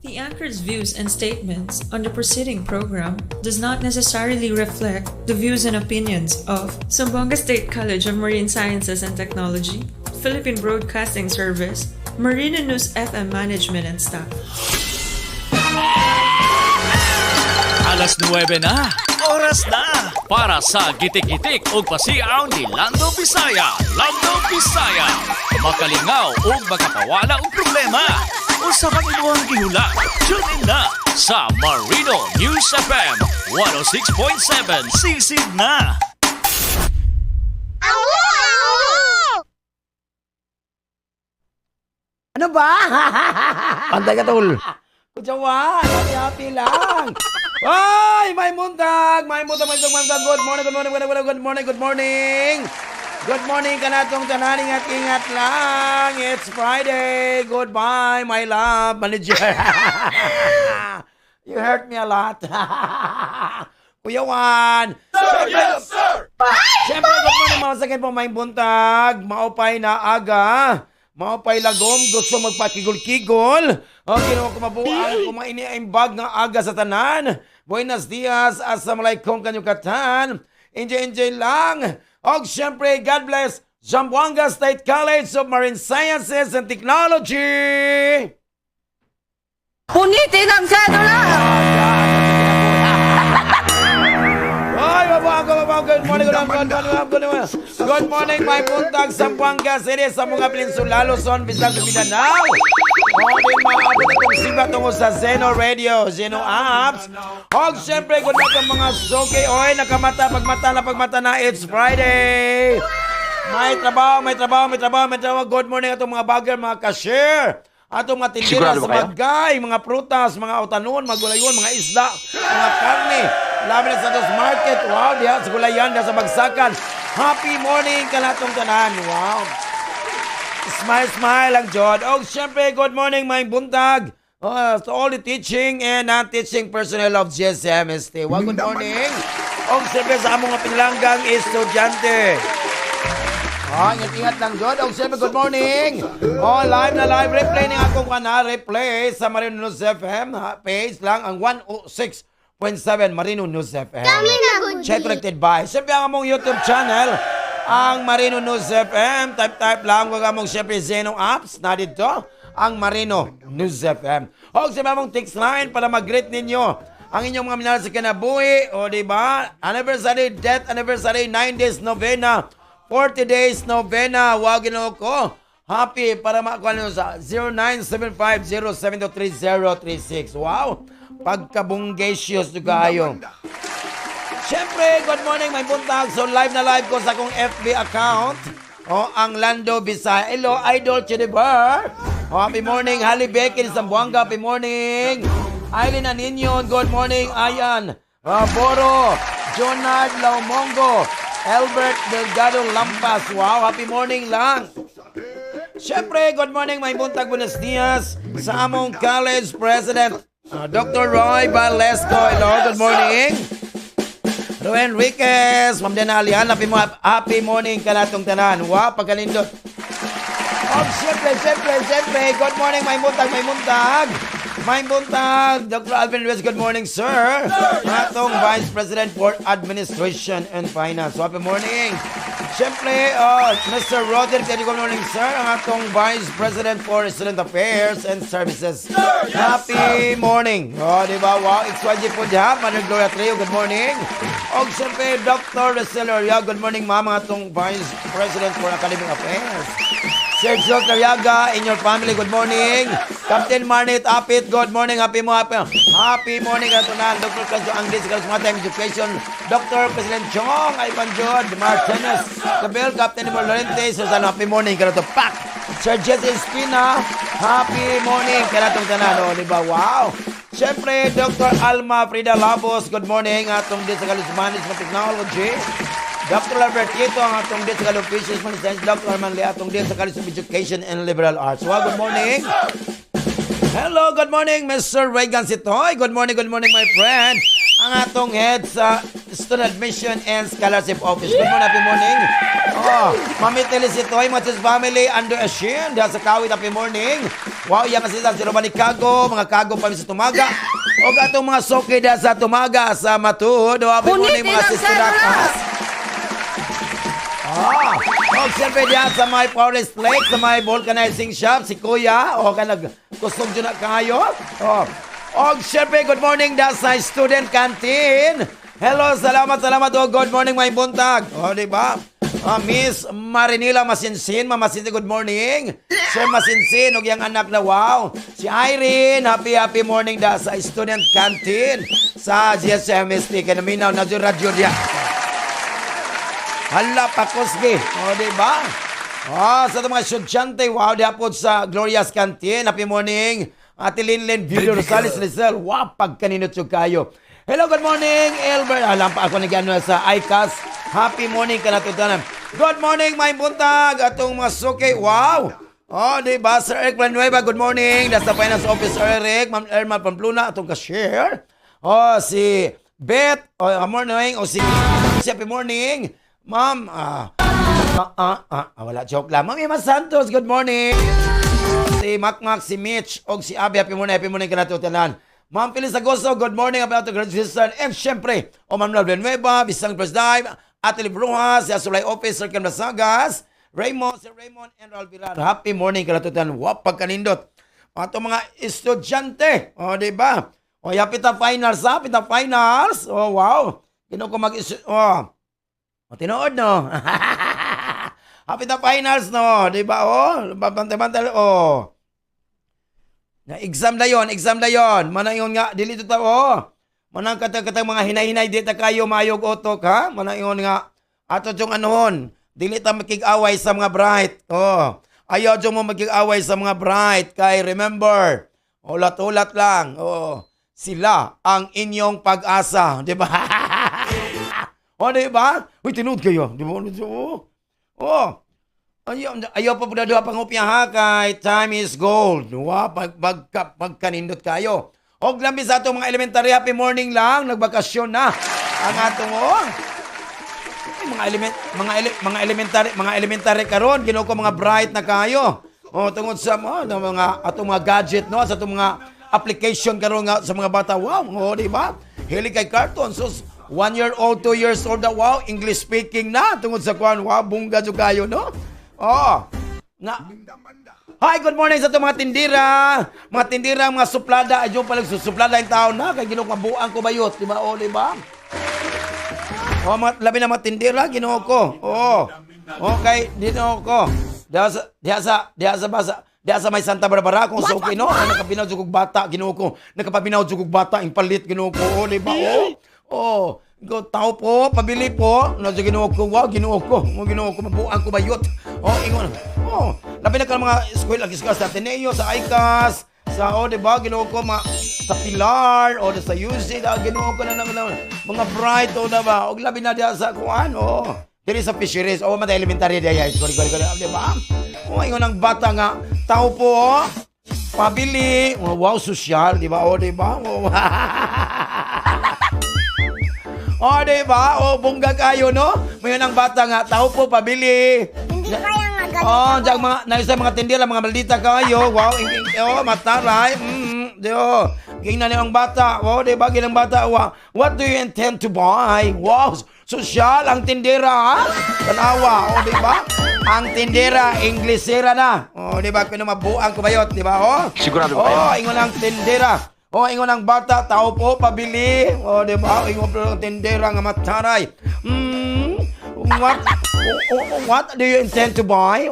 The anchor's views and statements on the preceding program does not necessarily reflect the views and opinions of Zamboanga State College of Marine Sciences and Technology, Philippine Broadcasting Service, Marina News FM management and staff. Alas 9 na. Oras na para sa gitik-gitik ug pasiaw ni Lando Bisaya. Lando Bisaya. Makalingaw ug makapawala og problema. Usa pang imuhang gihula. Tune in na sa Marino News FM 106.7. Sisid na. Awo! Ano ba? Pantay ka, tol. Kutsawa, happy happy lang. Ay, may muntag, may muntag, may muntag, may muntag. Good morning, good morning, good morning, good morning, good morning. Good morning kanatong tanan, ingat ingat lang. It's Friday. Goodbye, my love, manager. You hurt me a lot. Kuya Juan. Sir, yes, sir. Siyempre, good morning mga sakit po, may buntag. Maupay na aga. Maupay lagom, gusto magpakigol-kigol. O, ginawa ko mabuang, kumaini ang bag nga aga sa tanan. Buenos dias, assalamualaikum kanyo katan. Enjoy, enjoy lang. Og siyempre, God bless Zamboanga State College of Marine Sciences and Technology. Punitin ang sedula! Ay, mabuang ko, mabuang. Good morning, good morning, good morning, good morning. Good morning, may buntag Zamboanga City sa mga peninsula, Luzon, Visayas, Mindanao. O, din maabot itong siba tungo sa Zeno Radio, Zeno Apps. Og siyempre, good luck ang mga suki. Oy, nakamata, pagmata na, pagmata na, it's Friday. May trabaho, may trabaho, may trabaho, may trabaho. Good morning atong mga bagger, mga cashier. Atong mga tindera Sigurado sa ba kayo? magay, mga prutas, mga utanon, mga gulayon, mga isda, mga karne. Labi na sa Dos Market. Wow, diha sa gulayan, diha sa bagsakan. Happy morning kanatong tanan. Wow. Smile, smile lang, Jod. Oh, syempre, good morning, may buntag. To all the teaching and non-teaching personnel of GSMST. Well, good morning. Oh, syempre, sa among mga pinalanggang estudyante. Oh, ingat-ingat lang, Jod. Oh, syempre, good morning. Oh, live na live. Replay ng akong kanal. Replay sa Marino News FM. Ha, page lang ang 106.7 Marino News FM. Kami na good. Check connected by. Siyempre ang among YouTube channel, ang Marino News FM. Type-type lang. Huwag among siyempre Zeno Apps na dito. Ang Marino News FM. O siyempre among text line para mag-greet ninyo ang inyong mga minahal sa kinabuhi. O di ba? Anniversary, death anniversary, 9 days novena, 40 days novena. Wag ginoo ko. Happy para makuha ninyo sa 0975-0723036. Wow! Pagkabunggetious kayo. Siyempre, good morning, may buntag. So, live na live ko sa akong FB account. O, ang Lando Bisaya. Hello, Idol Chinibar. O, happy morning, Halle Becky Zamboanga. Happy morning. Aileen Aninyon, good morning. Ayan, Boro, Jonard Laumongo, Albert Delgado Lampas. Wow, happy morning lang. Siyempre, good morning, may buntag, buenos dias sa among college president, Dr. Roy Valesco. Hello, good morning. Ruben Enriquez, Ma'am Dana Alian, happy, happy morning kanatong tanan. Wow, pagkalindot. Oh, siyempre, siyempre, siyempre, good morning, may buntag, may buntag. May buntag, Dr. Alvin Ruiz, good morning, sir. Atong Vice President for Administration and Finance. So, happy morning. Siyempre, Mr. Roger, good morning, sir. Ang atong Vice President for Student Affairs and Services. Happy morning. Oh, di ba? Wow, XYG po diha. Mother Gloria Trio, good morning. Og siyempre, Dr. Rosel Oria, good morning, ma'am, ang atong Vice President for Academic Affairs. Sergio Cariaga and your family, good morning. Captain Marnit Apit, good morning. Happy mo, happy, happy morning katunan. Dr. Canso Anggis, Karismatime Education. Dr. President Chong, Ivan Jod, Martinez, Cabel, Captain Nimor Lorente, Susano, happy morning. Kanato, Pak. Sir Jesse Espina, happy morning. Kanatong tanan, oh, di ba? Wow. Siyempre, Dr. Alma Frida Labos, good morning. Atong din sa College Management Technology. Dr. Albertito, ang atong din sa College of Business Management. Dr. Arman Lee, atong din sa College of Education and Liberal Arts. Wow, good morning. Hello, good morning, Mr. Reagan Sitoy. Good morning, my friend. Ang atong head sa Student Admission and Scholarship Office. Good morning, happy morning. Oh, Mami Telecitoy, Matis family, Ando Ashin, diha sa Kawit, happy morning. Wow, iya kasi si Romani Kago, mga Kago pa sa Tumaga. O atong mga soke diha sa Tumaga, sa Matuod. Oh, happy morning mga sister. Ah, og siyempre diyan sa may Forest Lake, sa may vulcanizing shop, si Kuya, o ka nag kusog dyan na kayo. Oh. Og siyempre, good morning diyan sa student canteen. Hello, salamat, salamat. Oh, good morning, may buntag. Oh, di ba? Ah, Miss Marinila Masinsin, Mama Masinsin, good morning. Sir Masinsin, og iyang anak na wow. Si Irene, happy happy morning da sa student canteen sa GSMST. Kaya naminaw na dyan radyo diya. Hala, pakusgi. O, di ba? Ah, sa itong mga estudyante, wow, di po sa Gloria's Canteen. Happy morning. Ate Linlin, Beauty Rosales Rizal. Wow, pagkaninot yung kayo. Hello, good morning, Elbert. Alam pa ako nag sa ICAS. Happy morning ka natutanan. Good morning, may buntag. Atong mga suki. Wow. Oh, di ba? Sir Eric Villanueva, good morning. That's the finance officer Eric. Ma'am Irma Pamplona, atong cashier. Oh, si Beth. Oh, good morning. Oh, si happy morning. Ma'am, wala, joke lang. Ma'am Emma Santos, good morning. Si Makmak, si Mitch, og si Abby, happy morning ka tanan. Ma'am Feliz Agosto, good morning, happy to graduation. And syempre, o Ma'am Love Villanueva, Bisang Press Dive, Ate Libruha, si Asulay Officer Ken Lasagas, Raymond, si Raymond and Ralph Villar. Happy morning ka tanan. Wap, pagkanindot. Ato mga estudyante, o di ba? O, happy ta finals, ha? Happy ta finals. Oh, wow. Ginoo ko mag oh. O, tinuod, no? Happy na finals, no? Di ba, oh? Bantay-bantay, oh. Na exam na yon, exam na yon. Manayon nga, dili to ta, oh. Manang katang mga hinay-hinay di ta kayo mayog utok, ha? Manayon nga, ato yung anuhon, dili ta makig-away sa mga bright. Oh. Ayaw dyan mo makig-away sa mga bright. Kay remember, ulat-ulat lang. Oh. Sila ang inyong pag-asa. Di ba? O, di ba? Uy, tinuod kayo. Di ba? Oh. Oh. Ayaw, ayaw pa po na pangupya ha, kay time is gold. Wa, pagkanindot kayo. Og lambi sa atong mga elementary, happy morning lang. Nagbakasyon na. Ang atong, oh. Ay, mga element mga ele, mga elementary karon Ginoo ko, mga bright na kayo. Oh, tungod sa mga, mga atong mga gadget, no, sa atong mga application karon nga sa mga bata. Wow, oh, di ba? Hili kay cartoon. So 1 year old, 2 years old na, wow, English speaking na tungod sa kuan. Wow, bungga jud kayo, no? Oh. Na Hi, good morning sa itong mga tindira. Mga tindira, mga suplada. Ay, pala susuplada yung tao na. Kay Ginoo, mabuang ko bayot. Di ba? Oh, di ba? Oh, mga, labi na mga tindira, Ginoo ko. Oh. Okay, Ginoo ko. Diha sa basa, diha sa may Santa Barbara kung suki, no? Ay, nakabinaw jud kog bata, Ginoo ko. Nakapabinaw jud kog bata ing palit, Ginoo ko. Oh, di ba? Oh. Oh. Go, tao po, pabili po. No, sa Ginoo ko, wow, Ginoo ko. Oh, Ginoo ko, mabuang ko bayot. Oh, ingon. Oh, labi na ka mga eskwela, eskwela sa Ateneo, sa ICAS, sa, oh, di ba, Ginoo ko, mga, sa Pilar, o sa UC, da, Ginoo ko na naman, mga bright, o, na ba, og labi na diha sa kuan, oh. Diri sa fisheries, oh, mga elementary diya, sorry, sorry, sorry, di ba? Oh, ingon ang bata nga, tao po, oh, pabili, oh, wow, sosyal, di ba, oh, di ba? Oh, oh, di ba? Oh, bongga kayo, no? Mayon ang bata nga, tao po, pabili. Hindi kaya nga ganito. Oh, diyan mga naisa mga tindira, mga maldita kayo. Wow, ing, ing, oh, mataray. Di oh. Gingnan niyo ang bata. Oh, di ba? Ginang bata. Wow. What do you intend to buy? Wow, sosyal ang tindera, ha? Tanawa, oh, di ba? Ang tindera, Inglesera na. Oh, di ba? Kuno mabuang ko bayot, di ba? Oh. Sigurado ba kayo? Oh, ingon ang tindera. Oh, ingon ang bata, tao po, pabili. Oh, di ba? Ingon po ang tindera nga mataray. What do you intend to buy?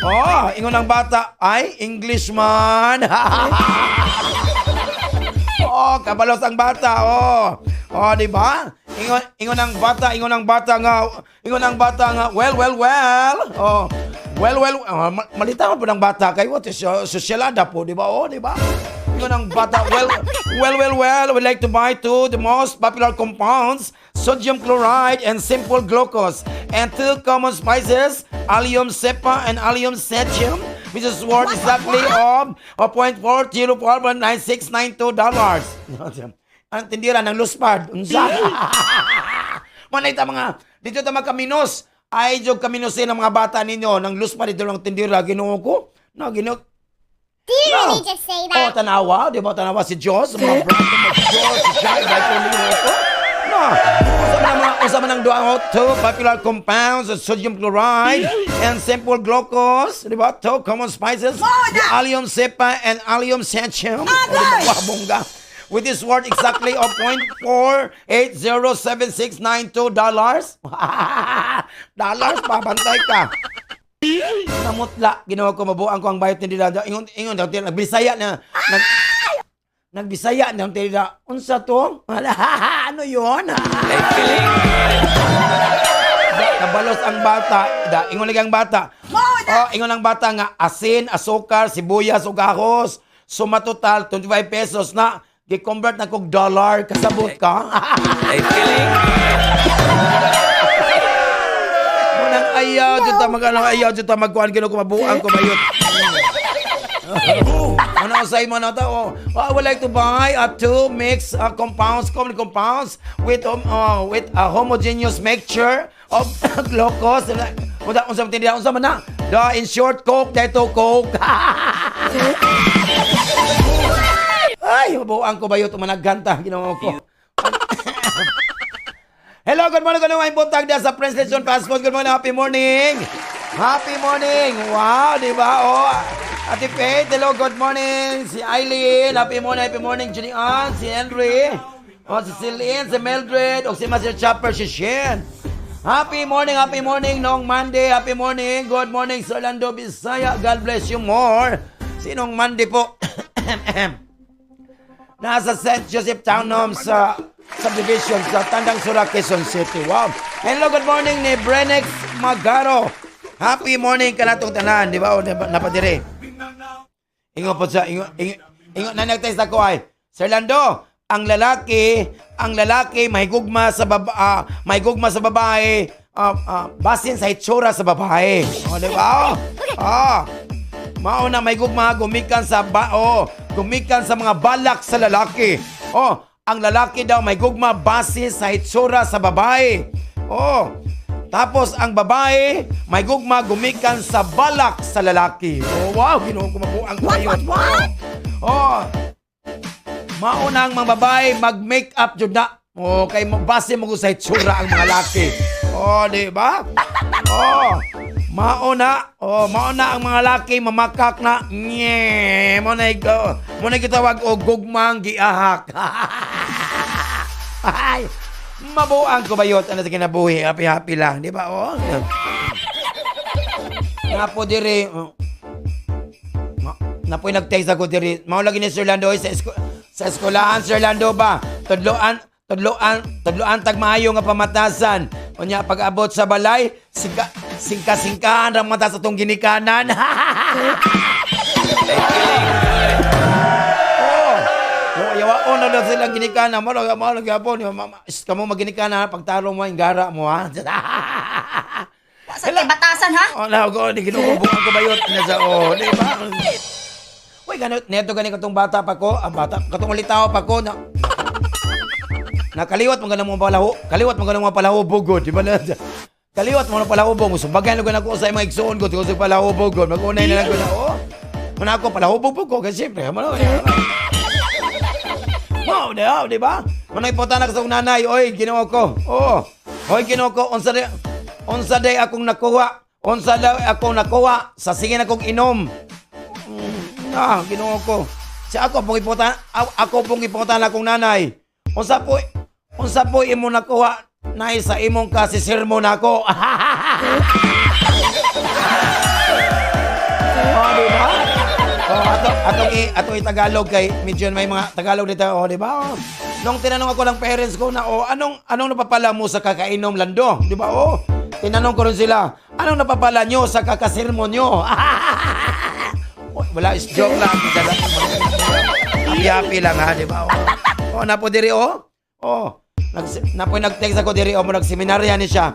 Oh, ingon ang bata, ay, Englishman. Oh, kabalos ang bata, oh. Oh, di ba? Ingon ingon ang bata, ingon ang bata nga, ingon ang bata nga, well, well, well. Oh. Well, well, oh, malita man po ng bata kay what is sosyalada po, di ba? Oh, di ba? Ingon ang bata, well, well, well, well, we'd like to buy two the most popular compounds, sodium chloride and simple glucose, and two common spices, allium cepa and allium sativum, which is worth exactly of $0.404.9692. Ang tindira ng luspad. Unsa? Manay ta mga dito ta magkaminos. Ay jog kaminusin ang mga bata ninyo nang lus pa dito ng tindira, Ginoo ko. Na Ginoo. Do you No. really just say Oh, that? tanawa, di ba tanawa si Diyos, mga brand mga Diyos, si Shai, Michael, ko. No. Unsa man ang mga unsa man ang duha oh, two popular compounds of sodium chloride and simple glucose, di ba? Two common spices, the allium cepa and allium sanctum. Oh, di ba? Wah, bongga. With this worth exactly of $0.4807692. Dollars, pabantay ka. Namutla, ginawa ko, mabuang ko ang bayot ni Dilanda. Ingon, ingon, daw, nagbisaya na, nagbisaya na, tila, unsa to? Ano yun? Da, kabalos ang bata, da, ingon lagi ang bata. Oh, ingon ang bata nga, asin, asukar, sibuyas, ug ahos, suma total, 25 pesos na, gi-convert na kog dollar, kasabot ka. Munang ayaw, jud ta mag ayaw, jud ta magkuan Ginoo ko mabuang ko bayot. Ano sa imo na ta? Oh, I would like to buy a two mix compounds, common compounds with a homogeneous mixture of glucose. Unsa unsa man tindihan unsa man na? The in short, Coke, deto Coke. Ay, mabuang ko bayot managanta Ginoo ko. Hello, good morning, good morning. Buntag na sa Prince Lechon Fast Food. Good morning, happy morning. Happy morning. Wow, di ba? Oh, Ate Faith, hello, good morning. Si Eileen, happy morning, happy morning. Junie Ann, si Henry, oh, si Celine, si Mildred, o si Master Chopper, si Shen. Happy morning noong Monday. Happy morning. Good morning, Sir Lando Bisaya. God bless you more. Sinong Monday po? Nasa St. Joseph Town Home sa subdivision sa Tandang Sura, Quezon City. Wow. Hello, good morning ni Brenex Magaro. Happy morning kanatong tanan, di ba? O, napadire. Ingo po siya, ingo, ingo, ingo, na nag-text ako ay, Sir Lando, ang lalaki mahigugma sa babae, basin sa itsura sa babae. O, di ba? Oh. Mao na may gugma gumikan sa ba oh, gumikan sa mga balak sa lalaki. Oh, ang lalaki daw may gugma base sa itsura sa babae. Oh. Tapos ang babae may gugma gumikan sa balak sa lalaki. Oh, wow, Ginoo ko mabuang ko What, what, what? Oh. Mao na ang mga babae mag-make up jud na. Oh, kay mo base mo sa itsura ang mga laki. Oh, di ba? Oh. Mao na, oh, mao na ang mga laki mamakak na. Nye, mo na gitawag og gugmang giahak. Ay, mabuang ko bayot ano sa kinabuhi, happy happy lang, di ba? Oh. Napo diri, oh. Napoy nag-text ako diri. Mao lagi ni Sir Lando oy, sa eskwelahan Sir Lando ba. Tudloan tudloan tudloan tag maayo nga pamatasan. Unya pag abot sa balay, singka singka singkahan ra mata sa tong ginikanan. Oh. No, ayaw na daw sila ginikanan mo mo gyapon mama. Kamo maginikanan pagtalo mo ang gara mo ha. Sa kay batasan ha? Oh, na ko di Ginoo buang ko bayot na sa oh, di ba? Uy, ganot neto gani katong bata pa ko, ang bata katong ulitaw pa ko na nakaliwat mo ganang mga palaho, kaliwat mo ganang mga palahubog gud, di ba na? Kaliwat mo na palahubog, musumbagan ko na ko sa mga igsuon ko, sa palahubog gud, mag-unay na lang ko na, oh. Muna ako palahubog po ko, kasi siyempre, mo Mo, di ba? Di ba? Manay po sa akong nanay, oy, Ginoo ko. Oo. Oy, Ginoo ko, unsa day akong nakuha? Unsa day akong nakuha sa singin akong inom? Ah, Ginoo ko. Siya ako pong iputan akong nanay. Unsa po imo nakuha nay sa imong kasisirmo nako? Oh, di ba? Oh, atong i-Tagalog kay medyo may mga Tagalog dito, oh, di ba? Oh. Nung tinanong ako ng parents ko na, oh, anong anong napapala mo sa kakainom, Lando? Di ba? Oh, tinanong ko rin sila, anong napapala nyo sa kakasirmo nyo? Oh, wala, is joke lang. Happy, happy lang ha, di ba? Oh, oh napo diri, oh. Oh, napo nag-text ako diri, oh, mo nagseminarya ni siya.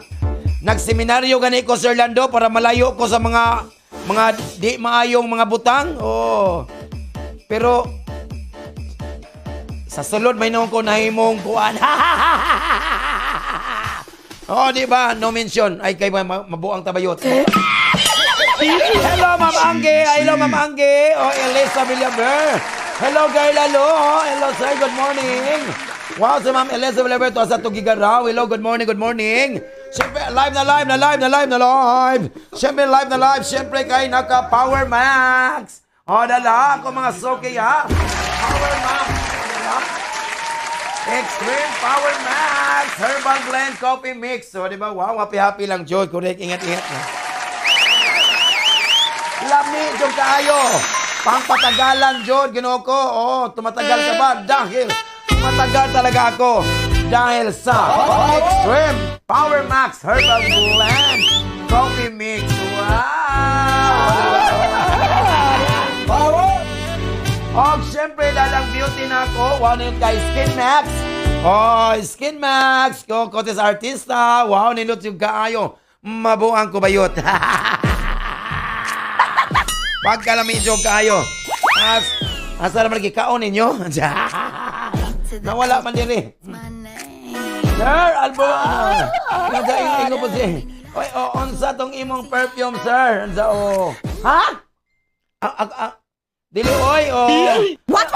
Nagseminaryo gani ko, Sir Lando, para malayo ko sa mga di maayong mga butang. Oh. Pero sa sulod may noon ko nahimong kuan. Oh, di ba? No mention. Ay, kay mabuang tabayot. Hello, Ma'am Angge. Hello, Ma'am Angge. Oh, Elisa Villaver. Hello, Girl Lalo. Oh, hello, sir. Good morning. Wow, si Ma'am Elisa Villaver to sa Tugigaraw. Hello, good morning, good morning. Siyempre, live na live na live na live na live. Siyempre, live na live. Siyempre, kay naka Power Max. Oh, dala ako mga suki, ha. Power Max. Diba? Extreme Power Max Herbal Blend Coffee Mix. So, di ba? Wow, happy-happy lang, Joy. Correct. Ingat-ingat na. Lami, jud kaayo. Pangpatagalan, jud. Ginoo ko. Oh, tumatagal ka ba? Dahil, tumatagal talaga ako. Dahil sa Extreme Power Max Herbal Blend Coffee Mix. Wow! Power! Og syempre, lalang beauty na ako. Wow na yun kay Skin Max. Oh, Skin Max. Ko, Cotes Artista. Wow, nindot yung kaayo. Mabuang ko bayot. Pagkalami yung kaayo. Asa naman gikaon ninyo? Nawala man diri. Sir, Albo, ano? Nasa ingo po si. Oy, oh, unsa tong imong perfume, sir? Unsa oh. Ha? Ah, ah, ah. Dili oy, oh. What?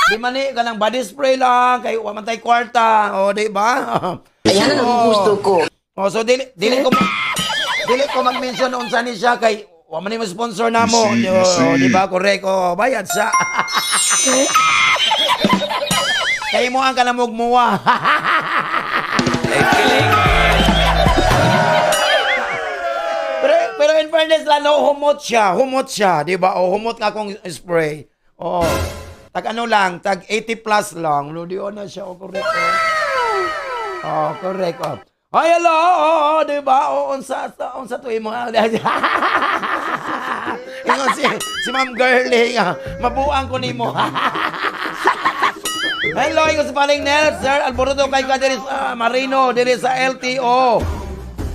Di man ni kanang body spray lang kay wa man tay kwarta, oh, di ba? Ayan ang gusto ko. Oh, so dili ko mag-mention unsa ni siya kay wa man ni mo sponsor namo. Oh, di ba? Correct. Oh, bayad sa. Kay mo ang kanamog muwa. Pero in fairness lalo humot siya, di ba? Oh, humot nga akong spray. Oh. Tag ano lang, tag 80 plus lang. No, di na siya, oh, correct. Oh, oh correct. Oh. Ay, hello, oh, oh, di ba? Oh, unsa to imo. Ingon si Ma'am Girlie, ah, mabuang ko nimo. Hello, ingon si Paling Nel, Sir Alboroto kay ka diri sa Marino, diri sa LTO.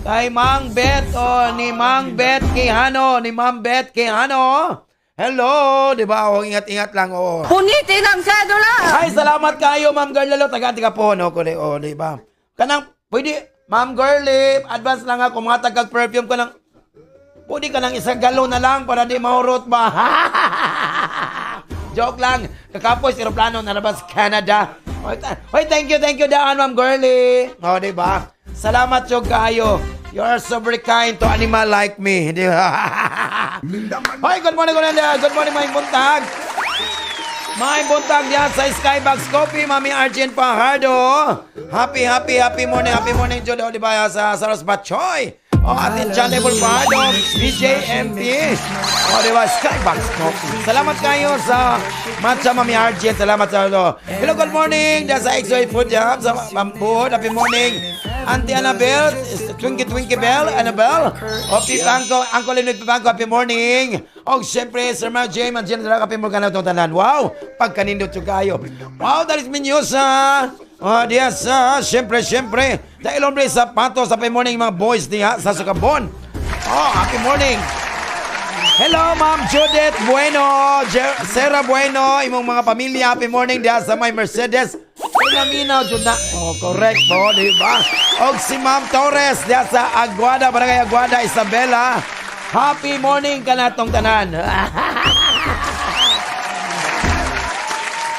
Kay Mang Beth, oh, ni Mang Beth Quijano, ni Ma'am Beth Quijano. Hello, di ba? Oh, ingat-ingat lang, oh. Punitin ang sedula! Ay, salamat kayo, Ma'am Girl Lalo. Taga ka po, no? Kung, oh, di ba? Kanang, pwede, Ma'am Girlie, advance lang ako, mga tagag perfume ko ng, pwede ka ng isang galon na lang para di mahurot ba? Joke lang. Kakapoy, aeroplano, nalabas Canada. Hoy, hoy, thank you, daan, Ma'am Girlie. Oh, di ba? Salamat jud kayo. You are so very kind to animal like me. Di ba? Hoy, good morning, good morning, good morning, mga buntag. May buntag diyan sa Skybox Coffee, Mami Arjen Fajardo. Happy, happy, happy morning, Jude. O, di ba, sa Saros Batchoy. O, Ate John Lebol Fajardo, BJMP. O, di ba, Skybox Coffee. Salamat kayo sa Matcha, Mami Arjen. Salamat sa ano. Hello, good morning. Diyan sa XY Food Jam, sa Bamboo. Happy morning. Auntie Annabelle, Twinkie Twinkie Bell, Annabelle. O, Pipangko, Uncle Linoy Pipangko, happy morning. O, siyempre, Sir Mark James, ang General, happy morning ka na itong tanan. Wow, pagkanindot yung kayo. Wow, that is Minyusa. Oh, diya sa, siyempre, siyempre. Dahil hombre, sapatos, happy morning mga boys niya sa Sukabon. Oh, happy morning. Hello, Ma'am Judith Bueno, Sarah Bueno, imong mga pamilya, happy morning diha sa may Mercedes. Ay, naminaw, jud na. Oh, correct po, di ba? Og si Ma'am Torres diha sa Aguada, Barangay Aguada, Isabela. Happy morning ka na tong tanan.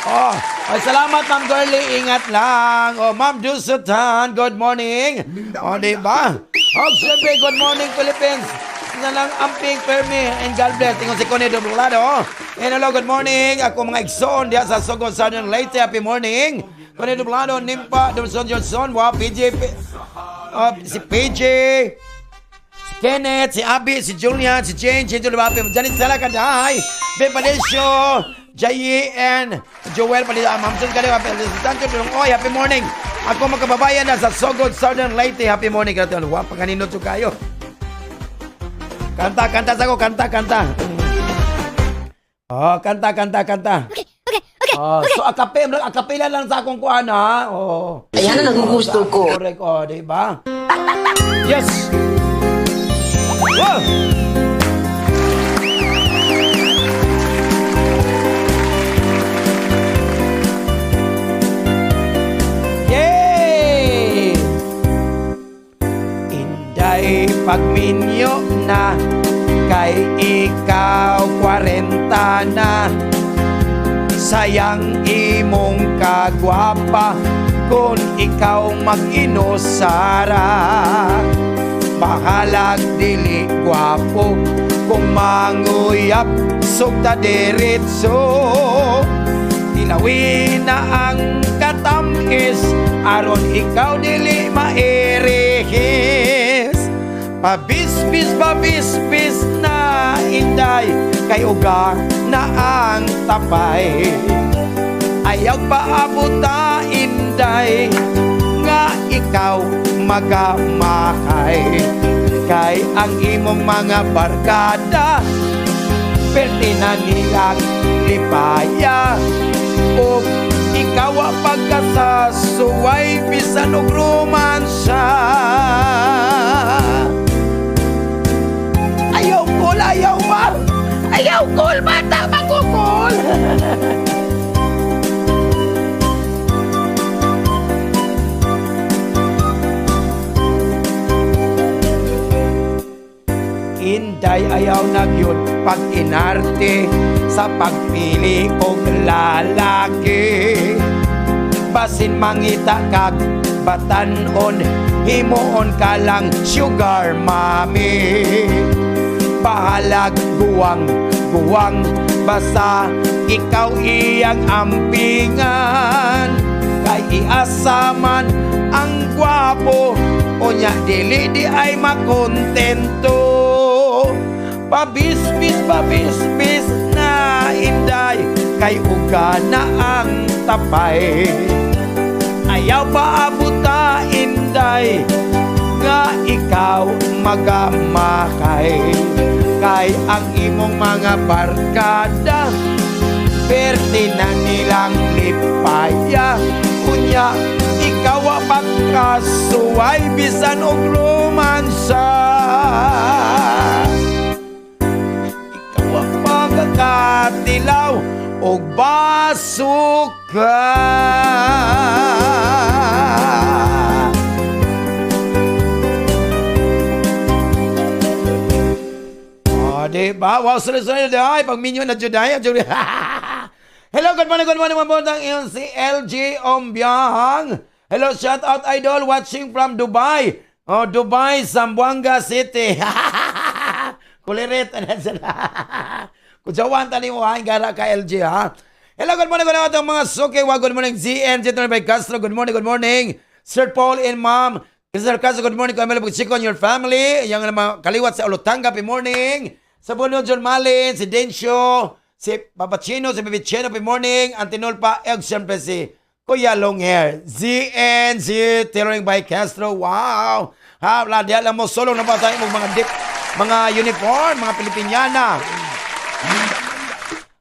Oh, ay, salamat Ma'am Girlie, ingat lang. Oh, Ma'am Dusutan, good morning. Oh, di ba? Oh, siyempre, good morning Philippines. Na lang amping permi and God bless. Ingon si Connie Doblado. And hello, good morning. Ako mga igsoon diha sa Sugod Southern Leyte. Happy morning. Connie Doblado, Nimpa, Dumson Johnson, wow, PJ, oh, si PJ, si Kenneth, si Abby, si Julian, si Jane, Jane Jolubape, Janet Sala Kaday, Ben Palecio, Jaye and Joel Palida, Ma'am Sun Kaliwa, Sancho Oy, happy morning. Ako mga kababayan na sa Sogod, Southern Leyte, happy morning. Wow, pagkaninot ko kayo. Kanta, kanta sa ko, kanta, kanta. Oh, kanta, kanta, kanta. Okay. Oh, so akapela lang sa akong kuan ha. Oh. Ayan ang nagugusto ko. Correct, oh, di ba? Yes. Wow! Yay! Sayang imong kagwapa kung ikaw mag-inusara. Bahalag dili gwapo kung manguyab sugta diretso. Tilawin na ang katamis aron ikaw dili mairihis. Pabisbis, pabisbis na, inday, kay uga na ang tapay. Ayaw paabuta, inday, nga ikaw magamakay. Kay ang imong mga barkada perti na nilang lipaya. O ikaw ang pagkasasuway bisan og romansa. Ayaw kol, ayaw ba? Ayaw kol, bata, magkukol! Inday, ayaw na gyud pag inarte sa pagpili og lalaki. Basin mangita kag batanon, himuon ka lang sugar mommy. Bahalag guwang guwang, basta ikaw iyang ampingan. Kay iasa man ang gwapo, unya dili di ay makontento. Pabisbis, pabisbis na, inday, kay uga na ang tapay. Ayaw pa abuta, inday, nga ikaw magamakay. Kay ang imong mga barkada perti na nilang lipaya. Unya ikaw ang pagkasuway bisan og romansa. Ikaw ang pagkakatilaw og basuka. Oh, di ba? Wow, sunod-sunod na. Ay, pag minyo na jud ay. Hello, good morning, mga bondang. Iyon si LG Ombiang. Hello, shout out, idol, watching from Dubai. Oh, Dubai, Zamboanga City. Kulirit. Ano sila? Kujawan tani mo, ha? Gara ka, LG, ha? Hello, good morning atong mga suki. Wa, good morning, GN, Gentleman by Castro. Good morning, good morning. Sir Paul and Ma'am. Sir Castro, good morning. Kuya Melo Bugchiko and your family. Yang mga kaliwat sa Olutanga, good morning. Sa Buno, John Malin, si Dencio, si Papachino, si Bibichino, good morning. Antinulpa, eg siyempre si Kuya Longhair. ZNZ, Tailoring by Castro. Wow! Ha, wala, di alam mo, sulong na ba tayo mga dip, mga uniform, mga Pilipiniana.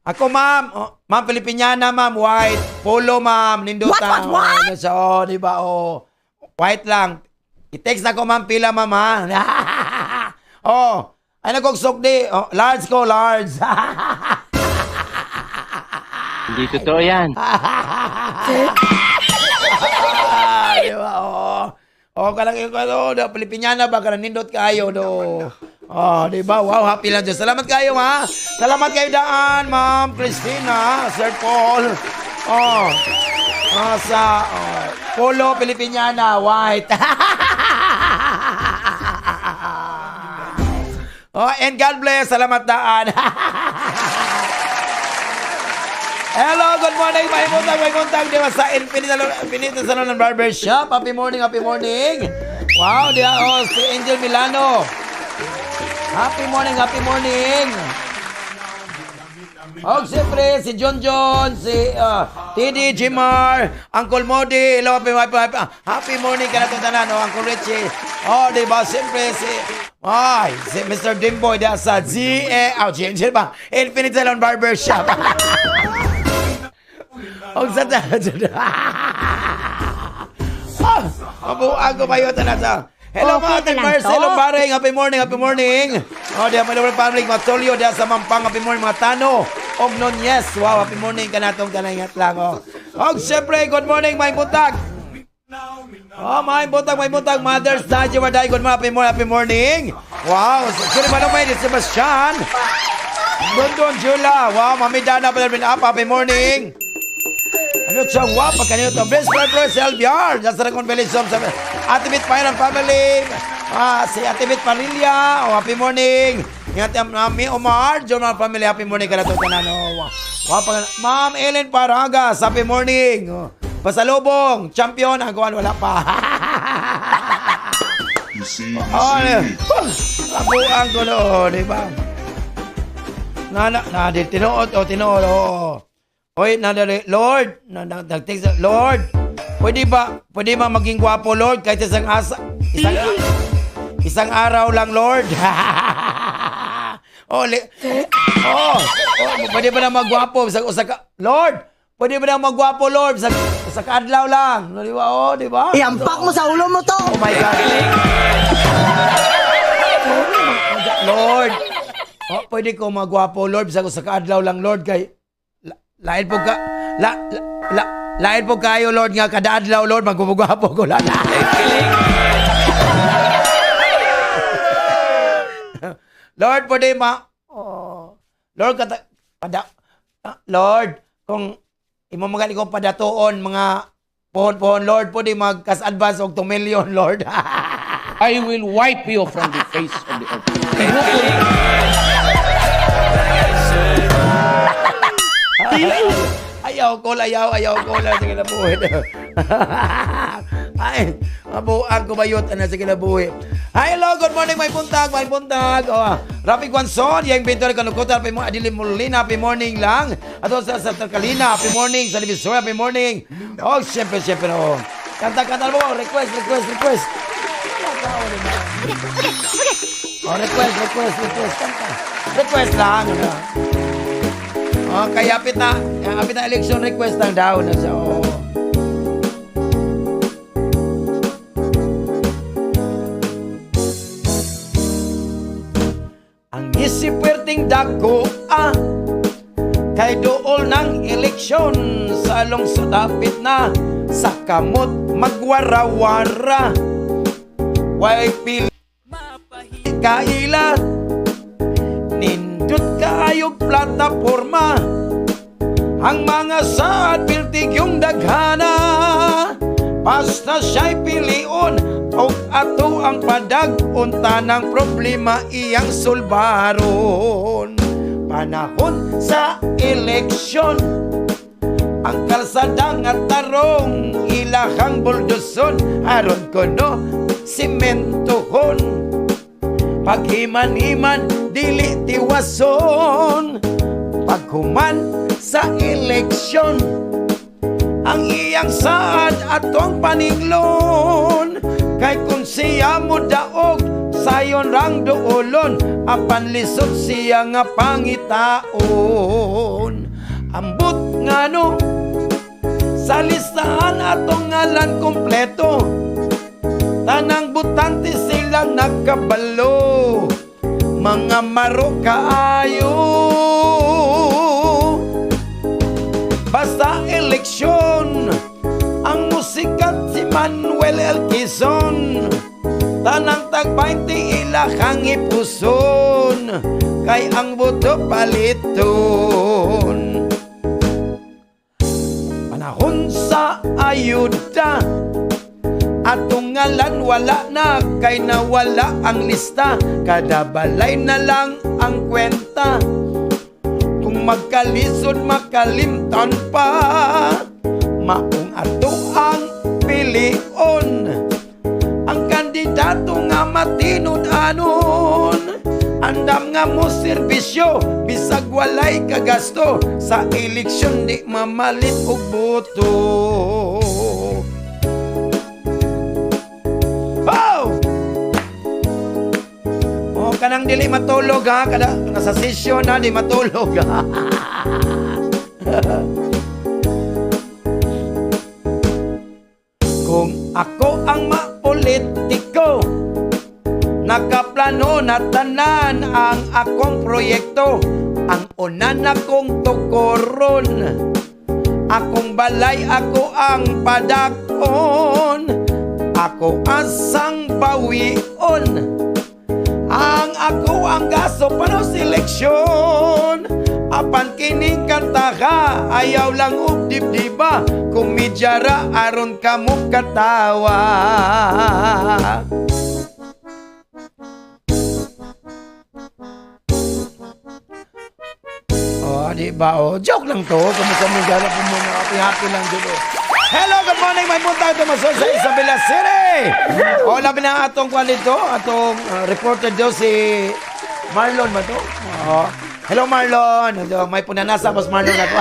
Ako, ma'am. Oh, ma'am, Pilipiniana, ma'am. White. Polo, ma'am. Ninduta. What, what, what? Oh, so, oh, di ba? Oh. White lang. I-text na ko, ma'am. Pila, ma'am, ha? Oh. Ay, nagkugsok di. Oh, large ko, large. Hindi totoo yan. Ah, di ba? Oo. Oh, kanang yung ano, do, Pilipiniana ba kanang nindot kayo do. Oh, di ba? Wow, happy lang dyan. Salamat kayo, ha. Salamat kayo daan, Ma'am Christina, Sir Paul. Oh. Ah, sa oh, Polo Pilipiniana, white. Oh, and God bless. Salamat daan. Hello, good morning. May buntag, may buntag. Di ba sa Infinite Salon, Infinite Salon and Barber Shop. Happy morning, happy morning. Wow, di ba? Oh, si Angel Milano. Happy morning, happy morning. Og siyempre, si John John, si TD Jimar, Uncle Modi, hello, happy, happy, happy, happy morning ka na itong tanan, oh, Uncle Richie. Oh, di ba, siyempre, si, ay, si Mr. Dimboy, da sa GA, oh, GMG ba? Infinite Salon Barber Shop. Og sa tanan. Ah, mabuang ko kayo tanan sa. Hello, Okay mga ka Ate lang Marcelo to. Baring. Happy morning, happy morning. Oh, diya mga family, mga Tolyo, diya sa Mampang, happy morning, mga Tano. Og Nunez. Wow, happy morning ka natong tanan lang. Oh. Og siyempre, good morning, may buntag. Oh, may buntag, may buntag. Mother's Day, Jiwaday. Good morning, happy morning, happy morning. Wow, sino ba naman? Sebastian. Dondon Jula. Wow, Mami Dana pala rin up. Happy morning. Ano siya? Wow, pagkanino to. Best friend Roy LBR. Just sa Village Home. Sa Ate Bit Pairan family. Si Ate Bit Parilla. Oh, happy morning. Ingat yung Mami Omar. Jomar family. Happy morning ka na to. Tanan. Oh, wow. Wow, Ma'am Ellen Paragas. Happy morning. Oh, pasalubong. Champion. Ang gawan, wala pa. Oh, Abuang ko no, di ba? Na na na di tinuod o tinuod oo. Oy, na dali, Lord, na na nag-text, Lord. Pwede ba maging gwapo, Lord, kahit isang araw lang, Lord? Oh, oh, pwede ba na magwapo sa usa ka, Lord? Pwede ba na magwapo, Lord, sa usa ka adlaw lang? No, di ba? Oh, di ba? Iampak mo sa ulo mo to! Oh my God. Lord. Oh, pwede ko magwapo, Lord, bisag usa ka adlaw lang, Lord, kay lain po ka la, la, la, lain po kayo, Lord, nga kada adlaw, Lord, magugwapo ko lang. Lord, pwede ma oh, Lord kata pada Lord, kung imo magali ko padatuon mga pohon-pohon, Lord, pwede mag-cash advance og 2 million, Lord. I will wipe you from the face of the earth. Ayaw ko, ayaw, ayaw ko lang sa kinabuhi. Ay, mabuang ko bayot ana sa kinabuhi. Hi, hello, good morning, may buntag, may buntag. Oh, Rafi Guanzon, yang Bintor Kanukutan, happy morning, Adili Molina, happy morning lang. Ato sa Tarkalina, happy morning, sa Divisoria, happy morning. Oh, siyempre, siyempre, oh. Kanta-kanta mo, request, request, request. Oh, request, request, request, kanta. Request lang. Ano. Oh, kaya apit na election, request lang daw na siya. Oh. Ang isip perting dako kay dool ng eleksyon sa lungsod dapit na sa kamot magwarawara, way pili kaila, nindot kaayog plataporma, ang mga saad piltig yung daghana, basta siya'y pilion og ato ang padag-on, tanang problema iyang sulbaron. Panahon sa eleksyon, ang kalsada nga tarong ilahang buldoson, aron kono simentohon, paghiman-himan dili tiwason. Paghuman sa eleksyon, ang iyang saad atong paninglon, kay kung siya mo daog sayon rang duolon, apan lisod siya nga pangitaon. Ambot ngano sa listahan atong ngalan kompleto, tanang butante sila nagkabalo, mga maro kaayo. Basta eleksyon, ang musikat si Manuel L. Quezon, tanang tag 20 ilahang ipuson, kay ang boto paliton. Panahon sa ayuda, atong ngalan wala na, kay nawala ang lista, kada balay na lang ang kwenta. Kung magkalisod makalimtan pa, maong ato ang pilion, ang kandidato nga matinud-anon, andam nga mo serbisyo bisag walay kagasto, sa eleksyon di mamalit og boto. Oh! Oh, kanang dili matulog ha, kada nasa session na di matulog. Kung ako ang mapolitiko, nakaplano na tanan ang akong proyekto. Ang una na kong tukoron, akong balay ako ang padakon, ako asang bawion. Ang ako ang gaso para seleksyon. Apan kining kantaha, ayaw lang og dibdiba. Komedya ra aron kamo katawa. Oh, di ba? Oh, joke lang to. Kumusta mo gala po muna? Happy, happy lang dyan. Oh. Hello, good morning. May punta ito maso sa Isabela City. Oh, labi na atong kwan dito. Atong reporter daw si Marlon ba to? Oh. Hello, Marlon. Hello, may punanasa, boss Marlon na to.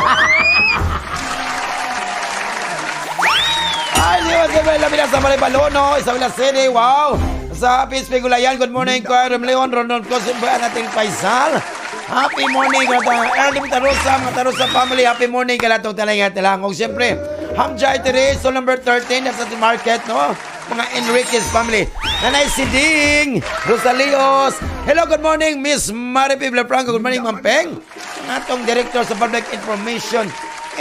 Ay, di ba, di ba, labi na sa Maribalono, Isabela City, wow! Sa PSP Gulayan, good morning ko, Rem Leon, Rondon ko, Simbayan nating Faisal. Happy morning, kata Erling Tarosa, mga Tarosa family, happy morning kalatong talang at talang. O siyempre, Hamjay Teres, so number 13, nasa the market, no? Mga Enriquez family. Nanay Siding, Rosalios. Hello, good morning, Miss Maripi Villafranco. Good morning, Ma'am Peng. Ang atong Director sa Public Information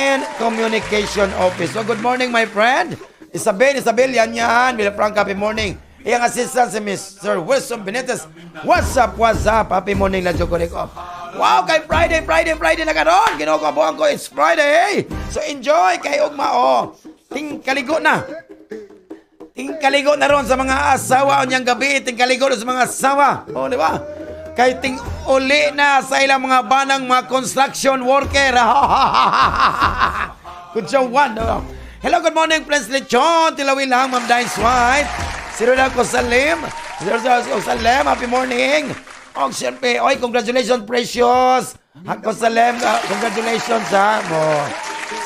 and Communication Office. So, good morning, my friend. Isabel, Isabel, yan yan. Villafranco, happy morning. Iyang assistant si Mr. Wilson Benitez. What's up, what's up? Happy morning, Ladyo Koreko. Wow, kay Friday, Friday, Friday na karon. Ginoo ko, buwan ko, it's Friday. So, enjoy kay ugma, oh. Tingkaligo na. Tingkaligo na ron sa mga asawa unyang gabi, tingkaligo na sa mga asawa. O, di ba? Kay ting uli na sa ilang mga banang mga construction worker. Good job, one. No? Hello, good morning, Prince Lechon. Tilawi lang, Ma'am Dines White. Siro lang ko Salim. Siro ko Salim, happy morning. Oh, siyempre, oy, congratulations, Precious. Ako Salim, congratulations ha. Mo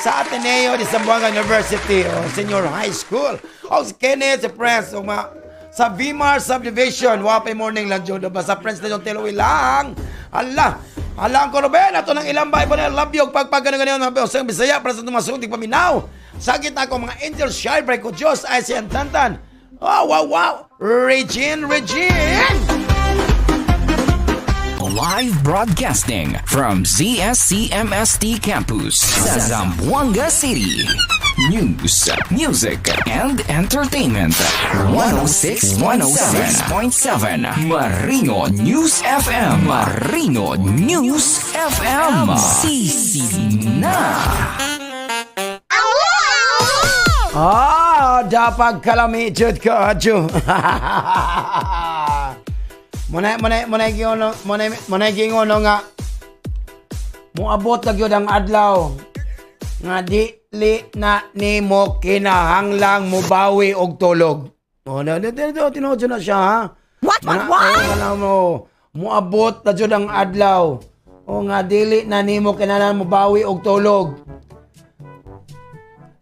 sa Ateneo de Zamboanga University, oh, Senior High School. Oh, si Kenneth, si Prince, oh, ma, sa Vimar Subdivision, happy morning lang, Joe. Diba? Sa Prince Leon Tiloy lang. Ala, ala ang Ruben, ato nang ilang ba, iba na love you, pagpag ganun ganun, sa Bisaya, para sa tumasunting paminaw. Sakit ako mga Angel Shy, break ko Diyos, ay si Antantan. Wow, wow, wow. Regine, Regine! Live broadcasting from ZSCMST Campus sa Zamboanga City. News, music, and entertainment. 106.7 Marino News FM. Marino News FM. Sisi na. Ah, dapat kalami jud ka adyo. Muna gingono nga muabot na gyud ang adlaw nga dili na nimo kinahanglang mubawi og tulog. Oh, na na na tinuod na siya ha. What, what? Oh, kana mo muabot na jud ang adlaw. O nga dili na nimo kinahanglan mubawi og tulog.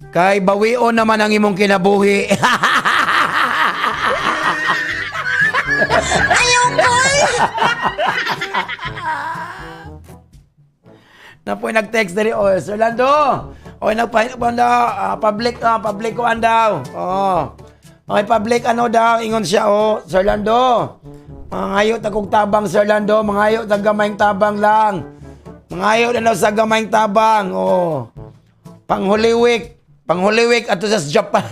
Kay bawion naman ang imong kinabuhi. Napoy nag-text diri, oh, Sir Lando. Oy, nagpa daw, public public ko daw. Oh. Okay, public ano daw, ingon siya, oh, Sir Lando. Mangayo ta kog tabang, Sir Lando, mangayo ta gamayng tabang lang. Mangayo na daw sa gamayng tabang, oh. Pang Holy Week ato sa Japan.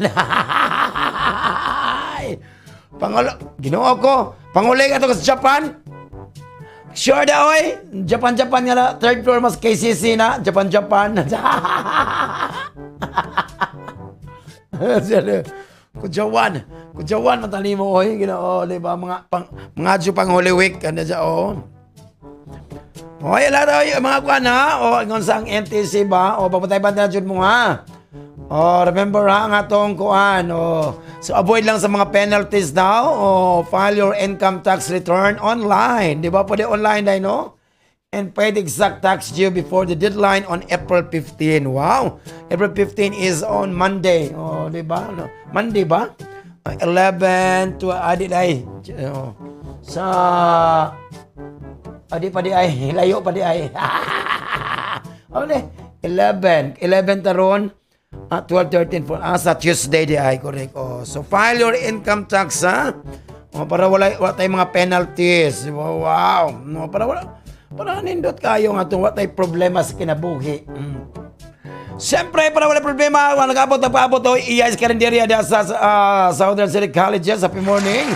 Pangulo, Ginoo ko, pang Holy Week ato sa Japan. Sure da, oy. Japan, Japan nga na. Third floor mas KCC na. Japan, Japan. Kujawan. Kujawan matali mo, oy. Ginoo, di ba? Mga pang mga adyo pang Holy Week ano siya, oh. Oy, ala raw mga kuan ha. O, ingon sa ang NTC ba? O, papatay ba na jud mo ha? O, remember ha, ang atong kuan. O, so avoid lang sa mga penalties daw. O, file your income tax return online. Di ba? Pwede online dahil, no? And pay the exact tax due before the deadline on April 15. Wow! April 15 is on Monday. O, di ba? No? Monday ba? 11 to, adi dai. O, sa adi pa di ay, layo pa di ay. Ano ni? 11. 11 taron. 12, 13, 14. Sa Tuesday di ay, correct. Oh, so file your income tax, ha? Oh, para wala tayong mga penalties. Wow, wow. No, para wala, para nindot kayo nga itong wala tayong problema sa kinabuhi. Siyempre, para wala problema, wala nag-abot na paabot, oh, Iyas Karinderia sa Southern City College. Happy morning.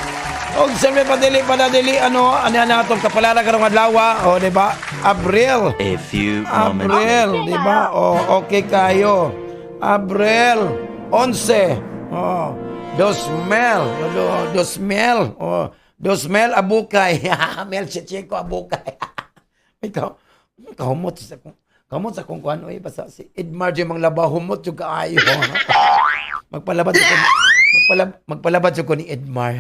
Og siyempre padili padadili ano ano na atong kapalaran karong adlaw, o di ba? Abril. A few moments Abril, di ba? O okay kayo. Abril 11. Oh, Dosmel, Dosmel. Oh, Dosmel Abukay. Mel Chichico Abukay. Ikaw, kahumot sa kong kuan oy, basta si Edmar jud mang laba, humot jud kaayo. Magpalabad jud ko ni Edmar.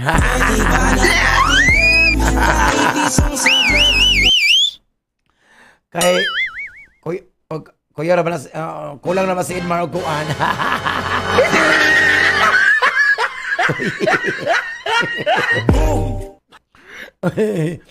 Kay kuy og kuya ra ba na kulang na ba si Edmar og kuan?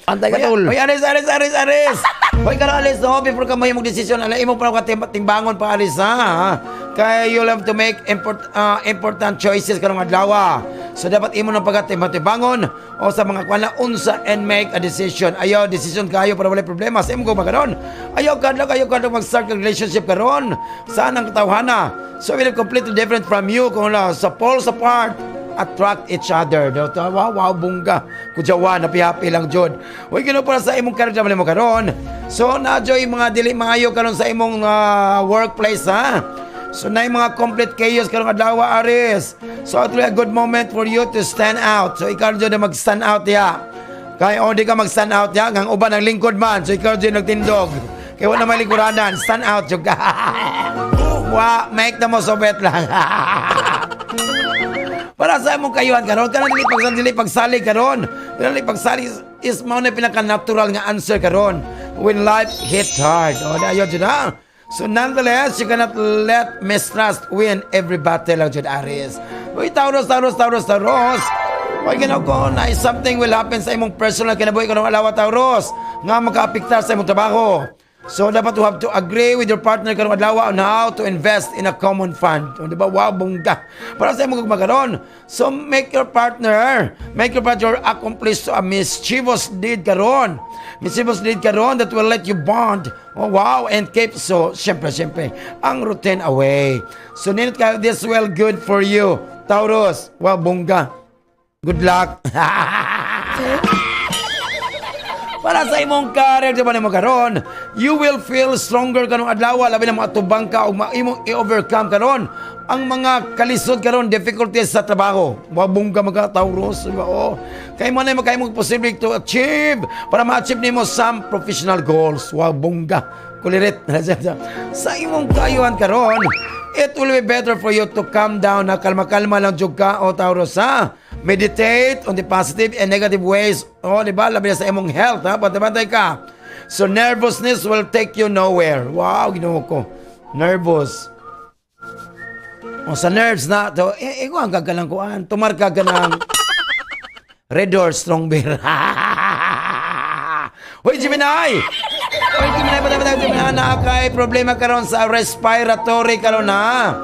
Antay ka, tol. Hoy, Aris, Aris, Aris, Aris! Hoy, karon Aris, no? Before ka may mong desisyon, ala, imo pa ka timbangon pa, Aris, ha? Kaya you'll have to make important choices karong adlaw. So, dapat imo nang pagkatimbangon o sa mga kuan na unsa and make a decision. Ayaw, decision kayo para walay problema. Sa imo ko ba karon? Ayaw kadlok mag-start ng relationship karon. Saan ang katawhana? So, will completely different from you kung wala sa poles apart attract each other. No? Wow, wow, bungga. Kudyawa, napihapi lang jud. Uy, gino para sa imong career mo karon. So, na joy mga dili maayo karon sa imong workplace, ha? So, na mga complete chaos karong adlaw, Aris. So, actually, a good moment for you to stand out. So, ikaw jud na mag-stand out ya. Kaya o di ka mag-stand out ya, ngang uban ang lingkod man. So, ikaw jud nagtindog. Kaya wala may lingkuranan, stand out jud ka. Wa, make the most of it lang. Para sa imong kayuhan karon, kanang dili pagsalig karon. Dili pagsalig is mao na pinaka natural nga answer karon when life hits hard. O dayon jud ha. So nonetheless, you cannot let mistrust win every battle lang jud, Aries. Uy, Taurus, Taurus, Taurus, Taurus. Uy, ginaw ko na something will happen sa imong personal kinabuhi karong adlaw, Taurus, nga makaapektar sa imong trabaho. So dapat you have to agree with your partner karong adlaw on how to invest in a common fund. O, di ba? Wow, bongga. Para sa imong gugma. So make your partner accomplish a mischievous deed karon. Mischievous deed karon that will let you bond. Oh, wow, and keep so syempre syempre ang routine away. So nindot kayo, this will good for you. Taurus, wow, bongga. Good luck. Para sa imong career, di ba nimo karon? You will feel stronger karong adlaw, labi na maatubang ka ug imong i-overcome karon ang mga kalisod karon, difficulties sa trabaho. Mabungga mga Taurus, di ba? Oh. Kay mo na kay mo posible to achieve para ma-achieve nimo some professional goals. Wow, bongga. Kulirit. Sa imong kaayuhan karon, it will be better for you to calm down na kalma-kalma lang jud ka, o Taurus, ha. Meditate on the positive and negative ways. O, di ba? Labi na sa imong health, ha? Bantay-bantay ka. So, nervousness will take you nowhere. Wow, Ginoo ko. Nervous. O, sa nerves na, to, eh, ikaw ang gagalang kuan. Tumarka ka ng Red Horse Strong Beer. Hoy, Gemini! Hoy, Gemini, patay, patay, Gemini, na kay problema karon sa respiratory karon na.